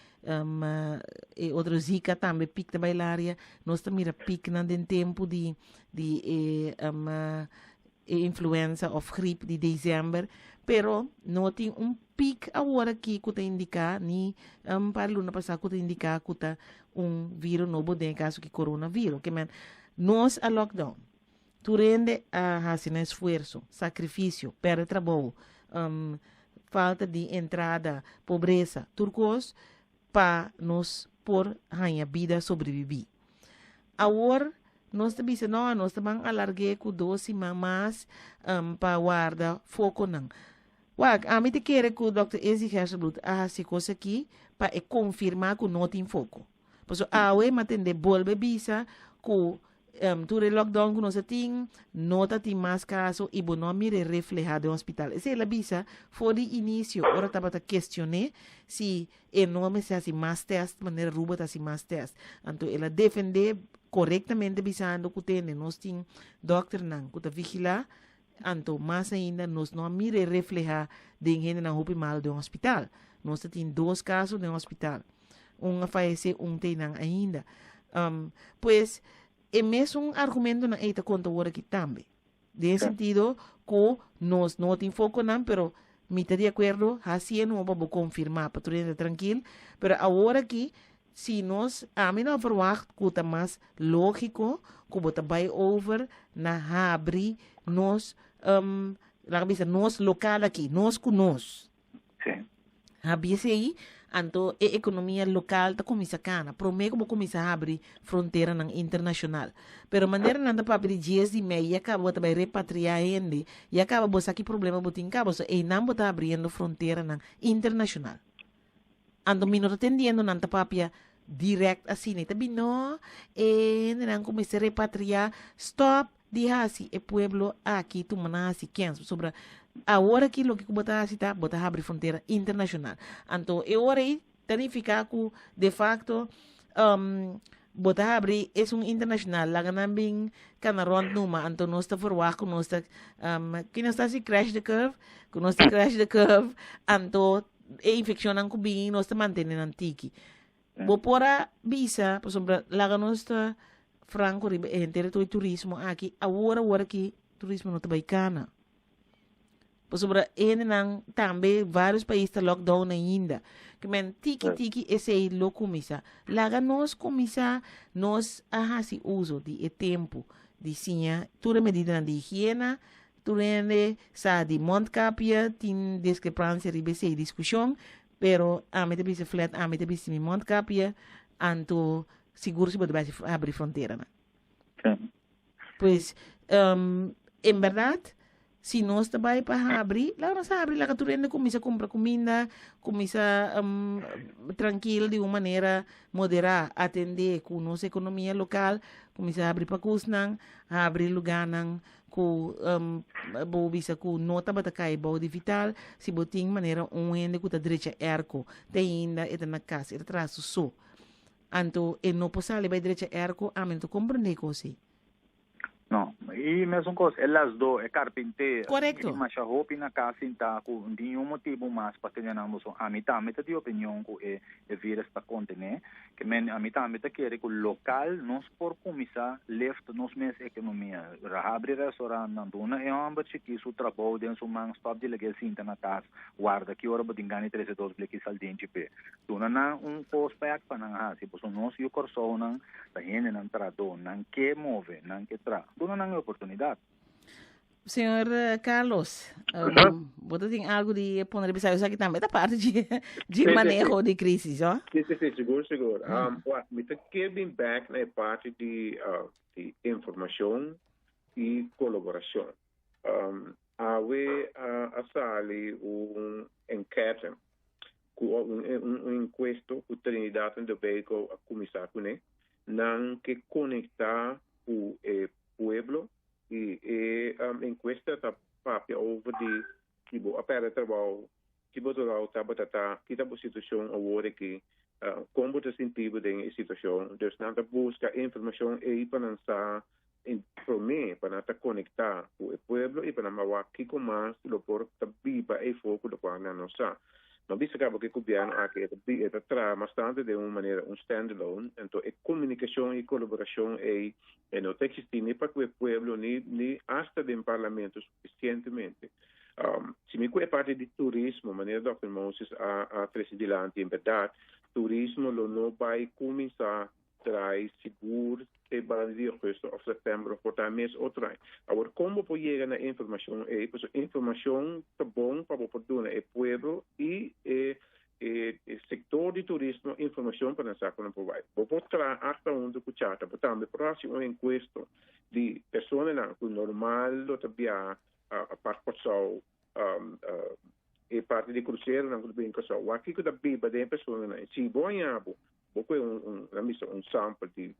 e otro zika tambe pik ta bai laria, nos ta mira piknan den tempu di di e e influenza of griep di december, pero no tin un piek awor aki ku ta indiká ni un par luna pasá ku ta indiká ku ta un viro nobo den e kaso ki coronavirus. Ke men nos a lockdown. Tur hende a hasi nan esfuerso, sakrifisio, pèrdè trabou, falta di entrada, pobresa, tur kos pa nos por haña bida sobrebibí. Awor. nos ta bisa no, nos ta ban alarg'é ku dos siman mas pa warda fokonan. Wak, ami ta kere ku Dòkter Izzy Gerstenbluth a hasi kos aki pa e konfirmá ku no tin foko. Pasobra awe mi a tende bolbe bisa ku tur e lockdown ku nos a tin, no ta tin mas kaso i bo no a mir'é reflehá den hospital. Esei el a bisa for di inisio ora tabata kestion'é si e no a mester hasi mas tèst manera Aruba ta hasi mas tèst. Anto el a defendé korektamente bisando ku tende nos tin dòkternan ku ta vigilá, anto mas ainda nos no a mir'é reflehá den hendenan hopi mal den hospital. Nos ta tin dos kaso den hospital. Un a fayesé, un ta einan ainda. Pues e mesun argumentonan ei ta konta awor aki tambe. Den e sentido ku nos no tin fokonan, pero mi ta di akuerdo, hasi e nobo pa bo konfirmá, pa tur hende ta trankil. Pero awor aki, si nos, ami no a verwagt ku ta mas lógiko ku bo ta bai over na habri nos, laga bisa, nos lokal aki, nos ku nos. Habri esei, anto e ekonomia lokal ta kuminsá kana, promé ku bo kuminsá habri fronteranan internashonal. Pero manera nan ta papia di dies di mei, ya kaba bo ta bai repatriá hende, ya kaba bo sa ki problema bo tin kaba, so einan bo ta habriendo fronteranan internashonal. Anto mi no ta tendiendo nan ta papia dirèkt asina, e ta bin no, e hendenan ku mester repatriá, stòp di hasi e pueblo aki tuma nan hasi kens, pasobra awor aki loke ku bo ta hasi ta bo ta habri frontera internashonal. Anto e ora ei ta nifiká ku de fakto bo ta habri esun internashonal, laga nan bin kana rònt numa, anto nos ta verwagt ku nos ta ki nos ta hasi crash the curve, ku nos ta crash the curve, anto e infekshonnan ku bin nos ta mantene nan tiki. Bo por a bisa, pasobra laga nos ta franco riba e henter e turismo aki, awor awor aki turismo no ta bai kana. Pasobra e hendenan tambe varios pais ta lockdown ainda. Ke men tiki tiki esei lo kuminsá. Laga nos kuminsá, nos a hasi uso di e tempu di siña tur e medidanan di higiena, tur hende sa di mondkapje, tin diskrepansia riba esei diskushon, Pero ami ta bisa flat, ami ta bisti mi mondkapje, anto sigur si bo ta bai habri fronteranan. Pues, en berdad, si nos ta bai pa habri, laga nos habri, laga tur hende kuminsa kumpra kuminda, kuminsa trankil di un manera moderá, atendé ku nos ekonomia lokal, kuminsa habri pakusnan, habri lugánan ku bo bisa ku no tabata kai bou di vital, si bo tin manera un hende ku ta drecha airco, te ainda e ta na kas, e ta traha su so. Anto e no por sali bai drecha airco, ami no ta komprendé kos ei. No, i mesun kos, e lasdó, e karpinté, Korekto. tin masha hopi na kas sintá ku no tin niun motibu mas pa tene nan boso. Ami tambe ta di opinion ku e virus ta kontené. Ke men ami tambe ta kere ku lokal nos por kuminsá lift nos mes ekonomia. Habri restaurantnan, duna e hòmber chikí su trabou den su man, stòp di lag'é sinta na kas warda ki ora bo tin gana di trese dos bleki saldinchi p'e. Duna nan un kos bèk pa nan hasi, pasobra nos yu Kòrsounan ta hendenan trahadó, nan ke move, nan ke traha. Duna nan e oportunidat. Señor Carlos, bo ta tin algo di pone riba esaki? Esaki tambe ta parti di di maneho di crisis, ho? Sí, sí, sí, sigur, sigur. Wak, mi ta kier bin back na e parti di di informacion y colaboracion. Awe a sali un enquete cu un encuesto cu Trinidad and Tobago a cuminsa cune. Nan ke conecta cu e pueblo I e enkuesta ta papia over di si bo a pèrdè trabou, ki bo trabou tabata ta, ki ta bo situashon awor aki, kon bo ta sinti bo den e situashon. Dus nan ta buska e informashon ei pa nan sa promé pa nan ta konektá ku e pueblo i pa nan wak kiko mas lo por ta biba eifó ku lokual nan no sa. No bisa caba cu e gobierno aki e ta e ta traha bastante den un manera un stand alone, enton e comunicacion y colaboracion ey e no ta existi ni pa cu e pueblo ni ni hasta den parlamento suficientemente. Si mi cu e parti di turismo manera Dòkter Moses a a trece dilanti en berdad turismo lo no bay cuminsa Trai sigur te banda di augustus of september of por ta mes otro aña. Awor kon bo por yega na e informashon ei? Pasobra informashon ta bon pa bo por duna e pueblo i e e sektor di turismo informashon pa nan sa ku nan por bai. Bo por traha asta huntu ku Chata, bo tambe por hasi un enkuesto di personanan ku normal lo ta biaha apart Kòrsou, e parti di kruseronan ku ta bini Kòrsou. Wak kiko ta biba den e personanan. Si bo haña bo, bo kohe un, nan bisa un sample di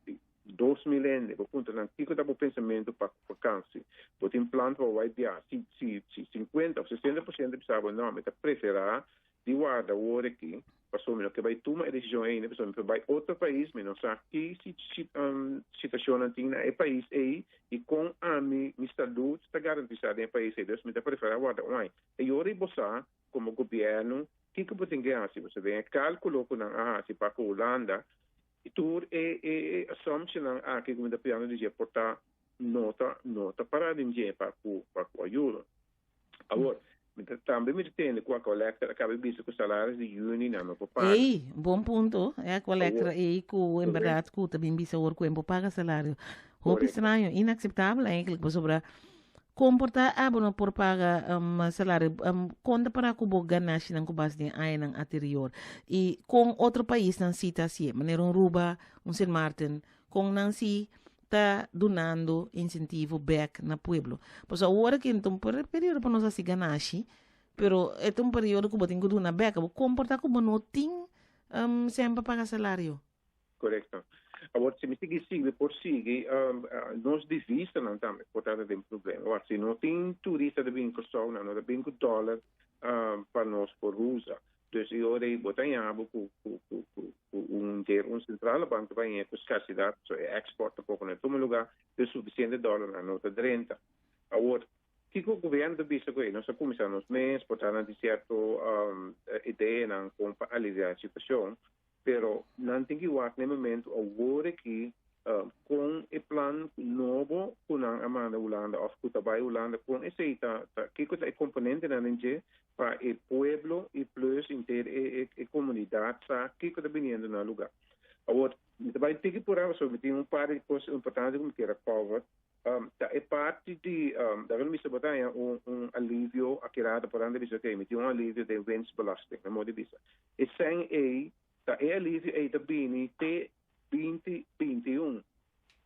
2000 hende, bo puntra nan kiko ta bo pensamentu pa ku vakansi, bo tin plan pa bo bai biaha, si si si 50 òf 60% bisa bo no, mi ta preferá di warda awor aki, pasobra mi no ke bai tuma e desishon ei, pasobra mi por bai otro pais, mi no sa ki situashonnan tin na e pais ei i kon ami mi salud ta garantisá den e pais ei, dus mi ta preferá warda un aña. E ora ei bo sa komo gobièrnu kiko bo tin ke hasi, pasobra den e kálkulo ku nan a hasi pa ku Hulanda, I tur e e assumptionnan aki ku mi ta pidiendo di dje por ta no ta no ta pará den dje pa ku pa ku ayudo. Awor, mi ta tambe mi ta tende ku Aqualectra a kaba di bisa ku salaris di yüni nan no por paga. Ey, bon punto. E Aqualectra Awor, ey ku en korekto. bèrdat ku ta bin bisa awor ku e por paga salario. Hopi Korekto. straño, inakseptabel eigenlijk, pasobra Kon por ta abo no por paga salario? Kon ta para ku bo ganashinan ku base den añanan anterior? I kon otro paisnan si ta hasié? Manera un Ruba, un Sint Maarten, kon nan si ta dunando insentivo bèk na pueblo? Pasobra awor aki no ta un periodo pa nos hasi ganashi, pero e ta un periodo ku bo tin ku duna bèk. Abo kon por ta ku bo no tin sèn pa paga salario? Korekto. Awor, si mi sigui sigui por sigui, nos divisanan tambe por ta den problema. Awor, si no tin turista ta bini Kòrsou, nan no ta bini ku dòler pa nos por usa. Dus e ora ei bo ta haña bo ku ku ku ku ku un der un sentrale bank ta bai haña ku skarsidat, so e èkspòrt tampoko no ta tuma lugá, dus sufisiente dòlernan no ta drenta. Awor, kiko gobièrnu ta bisa ku ei? Nos a kuminsá nos mes, por ta nan tin sierto ideanan kon pa aliviá e situashon, Pero nan tin ki wak na e momento awor aki kon e plan nobo ku nan a manda Hulanda òf ku ta bai Hulanda kon esei ta kiko ta e komponentenan den dje pa e pueblo i plus henter e komunidat sa kiko ta biniendo na lugá. Awor mi ta bai tiki purá pasobra mi tin un par di kos importante ku mi kier a cover. Ta e parti di daga lo mester bo ta haña un alivio akirado por nan ta bisa ok mi tin un alivio den winstbelasting mi modo di bisa e sèn ei ta e alivio ei ta bini te binti 21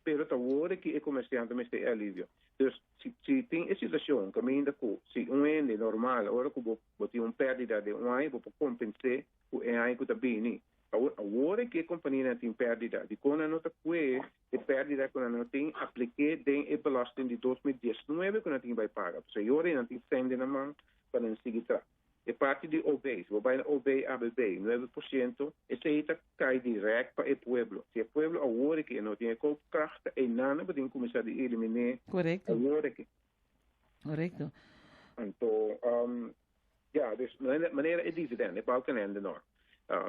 pero ta worde ki e komersiante mester e alivio dus si si tin e situashon kaminda ku si un hende normal ora ku bo bo tin un pèrdida den un aña bo por kompens'é ku e aña ku ta bini awor awor ki e kompanianan tin pèrdida dikon nan no ta kue E pèrdida ku nan no tin aplik'é den e belasting di 2019 ku nan tin bai paga. Pasobra e ora ei nan tin sèn den nan man pa nan sigui tra. E parti di OB, si bo bai na OB, ABB, 9%, esei ta kai dirèkt pa e pueblo. Si e pueblo awor aki e no tin e koopkracht, ta einan nan bo tin kuminsá di eliminé awor aki. Korekto. Anto, ya, dus manera e dividend, e balkenende norm.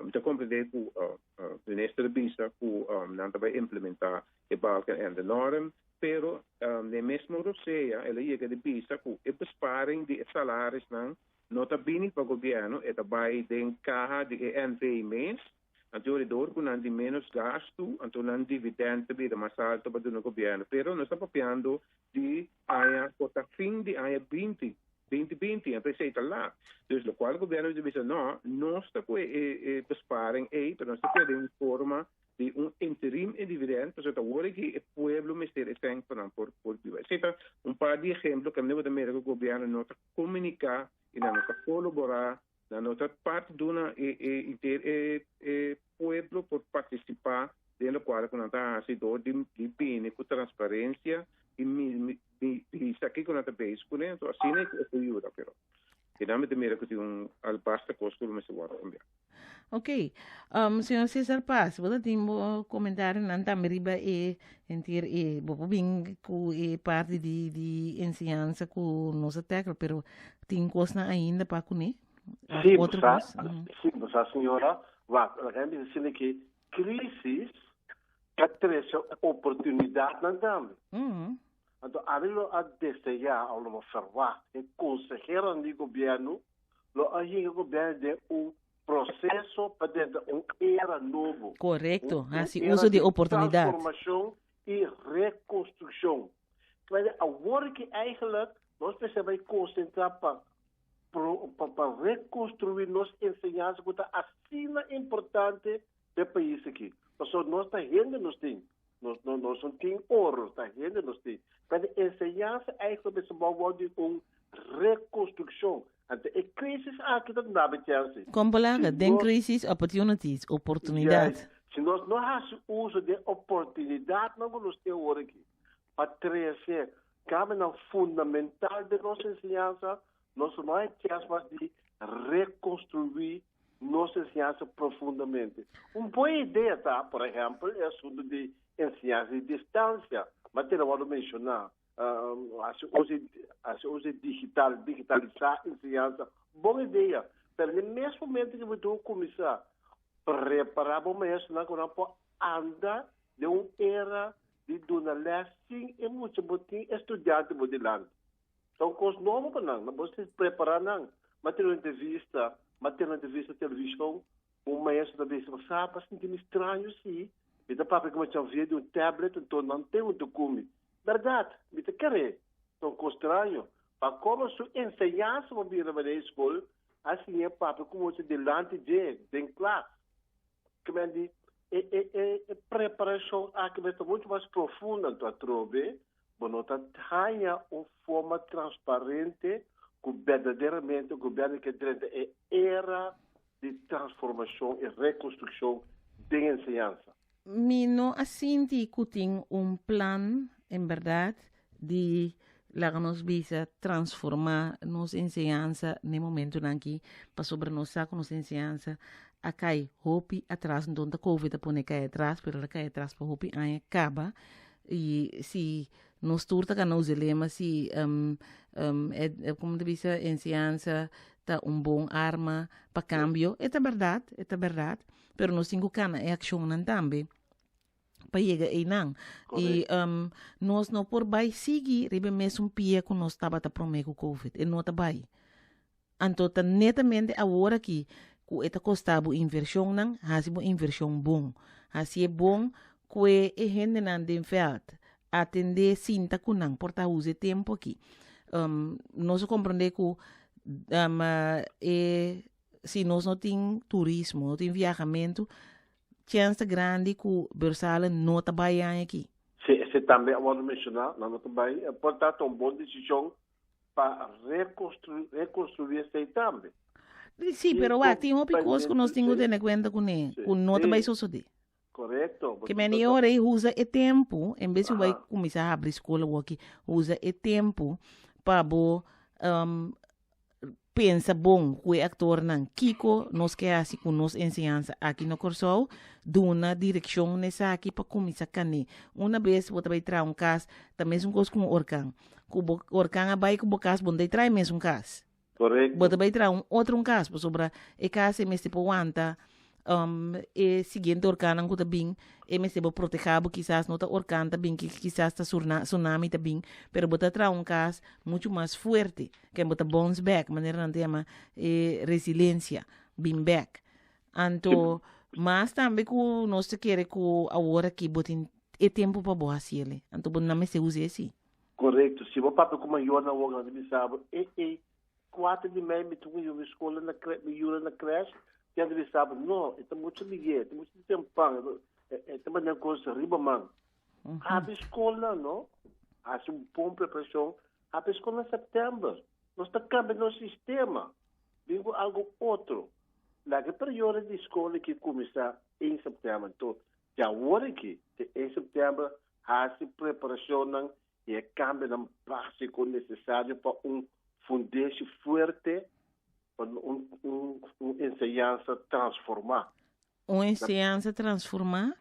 Mi ta komprendé ku minister a bisa ku nan ta bai implementá e balkenende norm, pero den mesmo rosea el a yega di bisa ku e besparing di e salarisnan no ta bini pa gobièrnu, e ta bai den kaha di e NV mes. Anto ora dor ku nan tin ménos gastu, anto nan dividend ta bira mas alto pa duna gobièrnu. Pero nos ta papiando di aña ku ta fin di aña 20, 2020, anto esei ta lat. Dus lokual gobièrnu ta bisa, no, nos ta ku e besparing ei, pero nos ta ku den forma di un interim e dividend, pasobra ta wor aki e pueblo mester e sèn pa nan por biba. Esei ta un par di ehemplo ku bo ta mira ku gobièrnu no ta komuniká i nan no ta kolaborá. Nan no ta parti duna e e inter e e pueblo por partisipá den lokual ku nan ta hasi dor di di bini ku transparensia i mi mi bisa kiko nan ta bezig kuné. Anto asina e por yuda pero kinan mi ta mira ku tin un al basta kos ku lo mester wòrdu kambiá. Ok, señor Cesar Paz, bo ta tin bo comentarionan tambe riba e henter e bo por bin ku e parti di di enseñansa ku nos a tackle, pero tin kosnan ainda pa kuné? Of Sí, otro bo sa, kos? Ujú. sí, bo sa señora, wak, laga mi bisa asina ke crisis ta trese oportunidatnan tambe. Ujú. Anto ami lo a deseá òf lo a ferwagt e konseheronan di gobièrnu lo a hinka gobièrnu den un proseso pa drenta un era nobo. Korekto, Un hasi era uso di di oportunidat. transformashon i rekonstrukshon. Kibera awor ki eigenlijk nos mester bai konsentrá pa. pa rekonstruí nos enseñansa ku ta asina importante pa e pais aki. Pasobra nos ta hende nos tin, nos no nos no tin oro, ta hende nos tin. Pero enseñansa eigenlijk mester bou wòrdu di un rekonstrukshon. Anto e krisis aki ta duna bo chènse. Kon palabra? Den krisis, opportunities, oportunidat. Juist. Si nos no hasi uso di e oportunidatnan ku nos tin awor aki pa trese kambionan fundamental den nos enseñansa, nos no hay chèns mas di rekonstruí nos enseñansa profundamente. Un bon idea ta, por ehèmpel, e asuntu di enseñansa di distansia, manera wòrdu menshoná, hasi uso hasi uso di digital, digitalisá enseñansa, bon idea, pero na e mes momento ku bo tin ku kuminsá prepará bo maestronan ku nan por anda den un era di duna lès sin e mucha bo tin e studiante bo dilanti. Ta un kos nobo pa nan. Nan bo si prepará nan. M'a tene un entrevista, m'a tene un entrevista televishon, un maestro ta bisa, Sa, pa sinti mi straño si, mi ta papia ku mi via di un tablet, anto nan ten huntu ku mi. Bèrdat, mi ta keré. Ta un kos straño. Pa komo su enseñansa bo bira manera di skol, a siñ'é papia ku mucha dilanti dje den klas. Ke men di, e e e e preparashon aki mester muchu mas profundo, anto atrobe bo no ta haña un forma transparente ku berdaderamente gobièrnu ke drenta e era di transformashon i rekonstrukshon den enseñansa. Mi no a sinti ku tin un plan en bèrdat di laga nos bisa transformá nos enseñansa n'e momentunan aki pasobra nos sa ku nos enseñansa a kai hopi atras, nton ta covid a pone kai atras pero el a kai atras pa hopi aña kaba i si nos tur ta gana usa e lema si komo ta bisa enseñansa ta un bon arma pa kambio e ta bèrdat e ta bèrdat pero nos tin ku kana e akshonnan tambe. pa yega einan. I um, nos no por bai sigui riba e mesun pia ku nos tabata promé ku COVID. E no ta bai. Anto ta netamente awor aki ku e ta kosta bo invershonnan, hasi bo invershon bon. Hasi e bon ku e e hendenan den vèlt. Atendé, sinta ku nan, por ta usa e tempu aki. Um, nos a komprondé ku um, e si nos no tin turismo, no tin viahamentu, Chèns ta grandi ku Bursalen no ta bai e aña aki. Si, esei tambe a wòrdu menshoná, nan no ta bai. Por ta ta un bon desishon pa rekonstruí rekonstruí esei tambe. Sí, pero wak, tin hopi kos ku nos tin ku tene kuenta kuné, ku no ta bai sosodé. Korekto. Ke meni ora ei usa e tempu, en bes di bai kuminsá habri skol awoki, usa e tempu pa bo pensa bon ku e aktornan kiko nos ke hasi ku nos enseñansa aki na Kòrsou, duna direkshon na esaki pa kuminsá kané. Una bes bo ta bai traha un kas, ta mesun kos ku un orkan. Ku bo orkan a bai ku bo kas, bo no ta traha e mesun kas. Korekto. Bo ta bai traha un otro un kas, pasobra e kas ei mester por wanta e siguiente orkannan ku ta bin, e mester bo proteha bo, kisas no ta orkan ta bin, kisas ta tsunami ta bin, pero bo ta traha un kas muchu mas fuerte, ken bo ta bounce back, manera nan ta yama e resilencia, bin back. Anto, mas tambe ku nos ta kere ku awor aki bo tin e tempu pa bo hasi el'e, anto bo no mester usa esi. Korekto, si bo papia ku mayornan awor nan ta bisa bo, e e Kuater di mei mi tin ku yubi skola na kre, mi yura na krèsh, tin a bisa bo, no, e ta muchu lihé, e ta muchu tempan, e ta manera kos riba man. Habri skolnan, no? Hasi un bon preparashon, habri skol na sèptèmber. Nos ta kambia nos sistema, bin ku algu otro. Laga e periodo di skol aki kuminsá en sèptèmber. Anto, di awor aki te en sèptèmber, hasi preparashonnan i e kambionan básiko nesesario pa un fundeshi fuerte pa un un enseñansa transformá. Un enseñansa transformá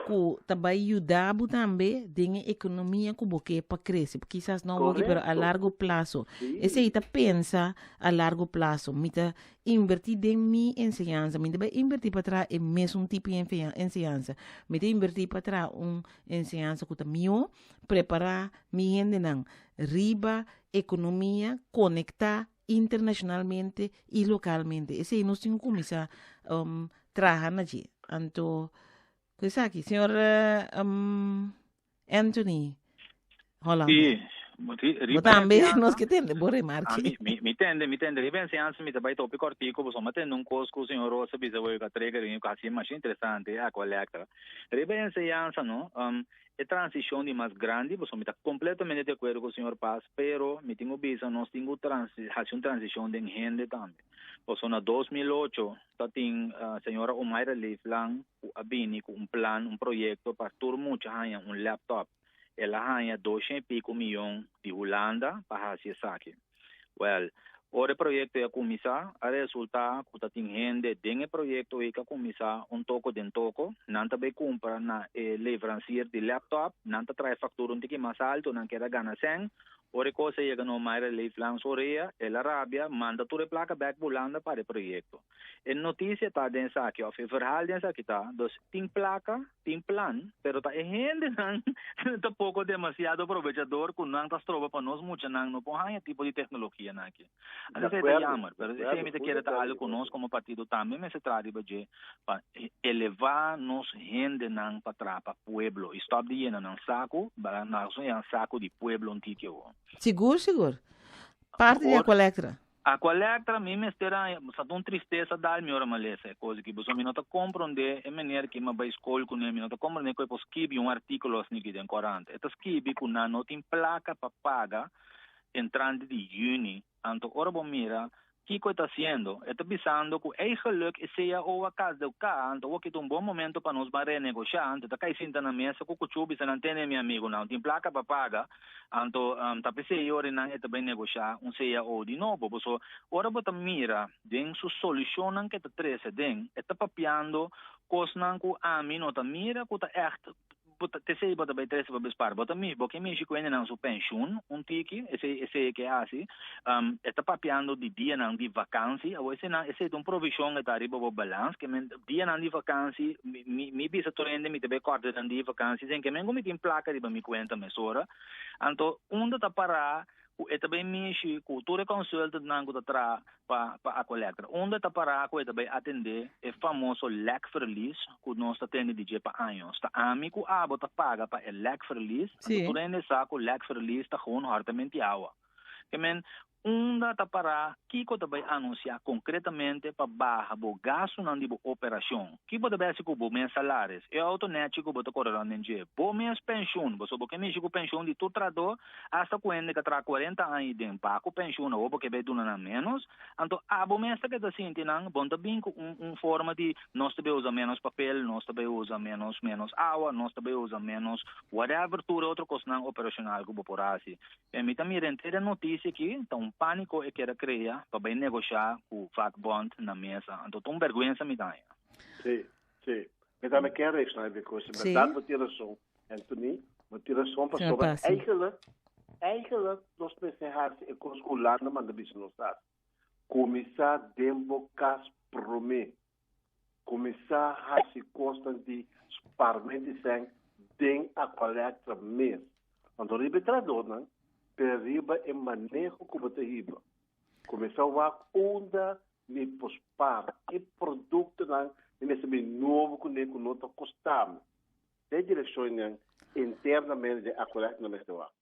ku ta bai yuda bo tambe den e ekonomia ku bo ke pa krese. Kisas no awoki, pero a largo plaso. Esei ta pensa a largo plaso. Mi ta invertí den mi enseñansa. Mi ta bai invertí pa traha e mesun tipo di enseñansa. Mi ta invertí pa traha un enseñansa ku ta mihó Prepará mi hendenan riba ekonomia konektá internashonalmente i lokalmente. Esei nos tin ku kuminsá traha na dje. Anto, ku esaki, señor Anthony Hollander. Sí. Bo tambe nos ke tende bo remarke. Mi, mi, mi tende, mi tende. Riba enseñansa mi ta bai topi kortico, pasobra mi a tende un kos ku señor Rosa bisa wei ku a trigger mi ku hasi masha interesante, e Aqualectra. Riba enseñansa no, um, e transishon di mas grandi, pasobra mi ta kompletamente di akuerdo ku señor Paz, pero mi tin ku bisa nos tin ku transi, hasi un transishon den hende tambe. Pasobra na 2008 ta tin uh, señora Omaira Leeflang ku a bini ku un plan, un proyekto pa tur mucha haña un laptop. El a haña doshen i pico miyon di Hulanda pa hasi esaki. Wèl, ora e proyekto ei a kuminsá, a resultá ku ta tin hende den e proyekto ei ku a kuminsá un toko den toko. Nan ta bai kumpra na e levransier di laptop, nan ta traha e faktura un tiki mas altu, nan keda gana sèn. Ora e kos a yega na Omaira Leeflang su orea, el a rabia, manda tur e plaka bèk pa Hulanda para e proyekto. E notisia ta den esaki, òf e verhaal den esaki ta, dus tin plaka, tin plan, pero ta e hendenan ta poko demasiado probechador ku nan ta stroba pa nos muchanan no por haña tipo di teknologianan aki. De Asina esei ta acuerdo, jammer, de pero esei acuerdo, mi ta full kere de ta acuerdo algo ku ku nos bo. komo partido tambe mester traha riba dje pa elevá nos hendenan pa traha pa pueblo i stòp di yena nan saku, bala nan yena saku di pueblo un tiki awor. Sigur, sigur. Parti di Or Aqualectra. Aqualectra mi mester a sa ta un tristesa dal mi ora mi a lesa e cos aki pasobra mi no ta comprende e meneer ki mi a bay scol cune mi no ta comprende cu e por skibi un articulo asina aki den corant e ta skibi cu nan no tin placa pa paga entrante di juni anto ora bo mira kico e ta haciendo e ta bisando cu eigenlijk e cao a cas de ca anto awor ki ta un bon momento pa nos ban renegocia anto ta cay sinta na mesa cu cuchu bisa nan tene mi amigo nan no tin placa pa paga Anto ta p'esei ora nan e ta bai negoshá un cao di nobo. Pasobra ora bo ta mira den su solushonnan ku e ta trese den, e ta papiando kosnan ku ami no ta mira ku ta ègt bo ta t'esei bo ta bai trese pa bespar. Bo ta mishi, bo ke mishi ku hendenan su penshun un tiki, esei esei e ke hasi. E ta papiando di dianan di vakansi. Awor eseinan esei ta un provishon e ta riba bo balans. Ke men dianan di vakansi mi mi mi bisa tur hende mi ta bai kòrta den dia di vakansi den ke men ku mi tin plaka riba mi kuenta mesora. Anto unda ta pará ku e ta bai mishi ku tur e consultantnan ku ta traha pa pa Aqualectra? Unda ta pará ku e ta bai atendé e famoso lekverlies ku nos ta tende di dje pa años? Ta ami ku abo ta paga pa e lekverlies, anto tur hende sa ku lekverlies ta gewoon hòrtamenti awa. Ke men, unda ta pará kiko ta bai anunsiá konkretamente pa baha bo gastunan di bo operashon? Ki bo ta bai hasi ku bo mes salaris? E outo nèchi ku bo ta kore rònt den dje? Bo mes penshun? Boso bo ke mishi ku penshun di tur trahadó, asta ku hende ka traha kuarenta aña i den ba ku penshun awor bo ke bai duna nan ménos? Anto abo mes ta keda sinti nan bon ta bin ku un un forma di nos ta bai usa ménos papel, nos ta bai usa ménos ménos awa, nos ta bai usa ménos whatever tur e otro kosnan operashonal ku bo por hasi. E mi ta mira henter e noticia aki ta un panico e kier a crea pa bay negocia cu vakbond na mesa. Anto ta un berguensa mi ta haña. Sí, sí. Mi tambe kier reacciona because en berdad bo tin razon, Anthony. Bo tin razon pasobra eigenlijk, eigenlijk nos mester haci e cos cu Hulanda manda bisa nos haci. Cuminsa den bo cas prome. Kuminsá hasi kosnan di sparment di sèn den Aqualectra mes. Anto riba e trahadónan, pero riba e maneho ku bo ta hiba. Kuminsá wak unda mi por spar, ki produktonan mi mester bin nobo kuné ku no ta kosta mi. Den direkshonnan internamente den Aqualectra mester wak.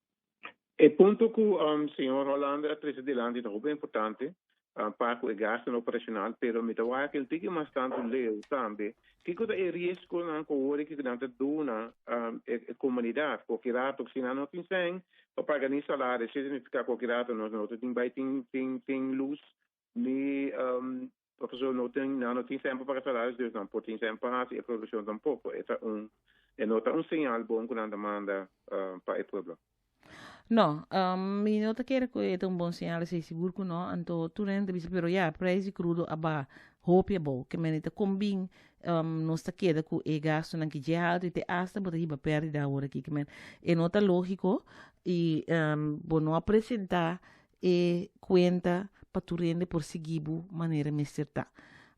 E punto ku señor Hollander a trese dilanti ta hopi importante pa ku e gastunan operashonal, pero mi ta wak el tiki mas tantu leu tambe. Kiko ta e riesgonan ku awor ku nan ta duna e komunidat? Koki rato si nan no tin sèn pa paga ni salario, esei signifiká koki rato nos no ta tin bai tin tin tin lus ni pasobra no tin nan no tin sèn pa paga salario, dus nan por tin sèn pa hasi e produkshon tampoko. E ta un e no ta un señal bon ku nan ta manda pa e pueblo. No, mi no ta kere ku e ta un bon señal esei, sigur ku no. Anto tur hende ta bisa, pero ya, prijs di krudo a baha hopi abou. Ke mende ta kombin nos ta keda ku e gastunan ki dje haltu i te asta bo ta hiba pèrdida awor aki. Ke men e no ta lógiko i bo no a presentá e kuenta pa tur hende por sigui bo manera mester ta.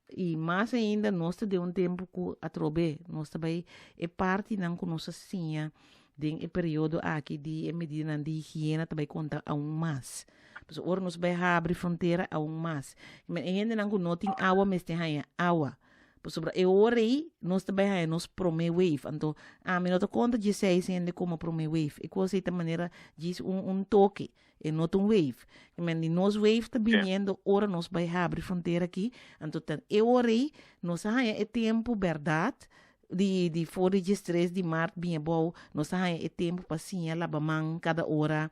I mas ainda nos ta den un tempu ku atrobe nos ta bai e partinan ku nos a siña den e periodo aki di e medidanan di higiena ta bai konta aun mas. Pasobra ora nos bai habri frontera aun mas. E hendenan ku no tin awa mester haña awa. Pasobra e ora ei nos ta bai haña nos promé wave. Anto ami no ta konta dieseis hende komo promé wave. E kos ei ta manera djis un un toke. E no ta un wave. Ke men di nos wave ta biniendo ora nos bai habri frontera aki. Anto ta e ora ei nos a haña e tempu bèrdat di di for di diestres di mart bin abou nos a haña e tempu pa siña laba man kada ora.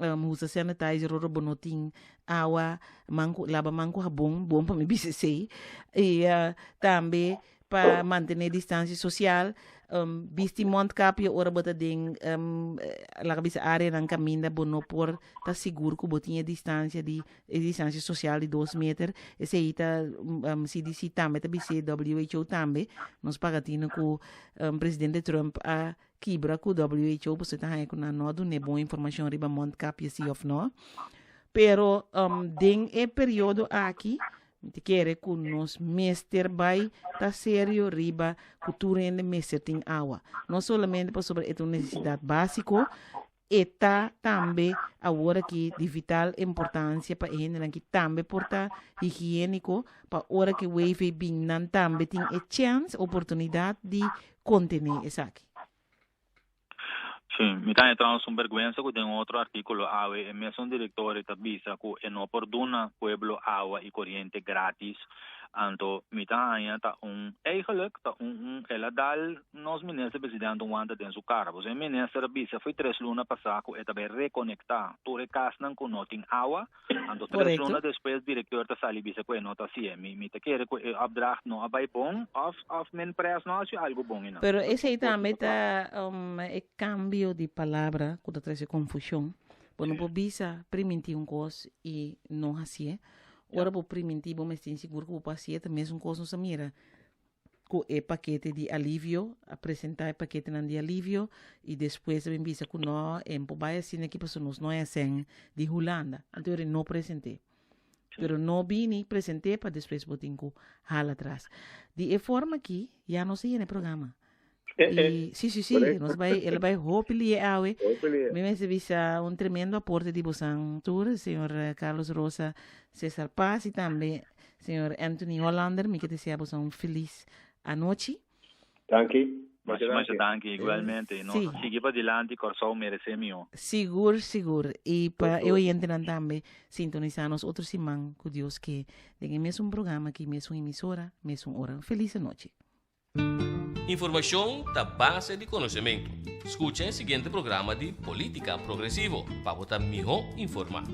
Um, usa sanitizer ora bo no tin awa, man ku, laba man ku habon, bon pa mi bisa esei. I uh, tambe pa mantené distansia sosial, um, bisti mondkapje ora bo ta den um, laga bisa áreanan kaminda bo no por ta sigur ku bo tin e distansia di e distansia sosial di dos meter. Esei ta um, CDC tambe ta bis'é, WHO tambe. Nos paga tino ku um, presidente Trump a Kibra ku WHO pasobra ta haña ku nan no a dun'é bon informashon riba mondkapje si òf no. Pero um, den e periodo aki, mi ta kere ku nos mester bai ta serio riba ku tur hende mester tin awa. No solamente pasobra e ta un nesesidat básiko, e ta tambe awor aki di vital importansia pa e hendenan ki tambe por ta higiéniko, pa ora ku e wave ei bin nan tambe tin e chèns, oportunidat di kontené esaki. Sí, mi ta haña trouwens un bergwensa ku den otro artíkulo awe e mesun direktor ei ta bisa ku e no por duna pueblo awa i koriente grátis. Anto mi ta haña ta un eigenlijk ta un un el a dal nos minister presidente un wanta den su cara. Pasobra e minister a bisa fo'i tres luna pasá ku e ta bai rekonektá tur e kasnan ku no tin awa. Anto tres luna despues directeur ta sali bisa ku e no ta hasié. Mi mi ta kere ku e opdracht no a bai bon òf òf Minpres no a hasi algu bon einan. Pero esei tambe ta e kambio di palabra ku ta trese konfushon. Bo no por bisa primintí un kos i no hasié. Ora bo primintí bo mester tin sigur ku bo por hasié. Ta mesun kos nos a mira ku e pakete di alivio, a presentá e paketenan di alivio i despues a bin bisa ku no, e por bai asina aki pasobra nos no a sèn di Hulanda. Anto e no present'é. Pero no bini present'é pa despues bo tin ku hala atras. Di e forma aki ya nos a yena e programa. I sí, sí, sí, nos bai, el a bai hopi lie awe. Mi mester bisa un tremendo aporte di bosan tur, señor Carlos Rosa, Cesar Paz i tambe señor Anthony Hollander. Mi ke desea bosan un feliz anochi. Danki. Masha masha danki igualmente. Nos a sigui pa dilanti, Kòrsou meresé mihó. Sigur, sigur. I pa e oyentenan tambe sintonisá nos otro siman ku Dios ke den e mesun programa aki, mesun emisora, mesun ora. Un feliz anochi. Informashon ta base di konosementu. Skucha e siguiente programa di Polítika Progresivo pa bo ta mihó informá.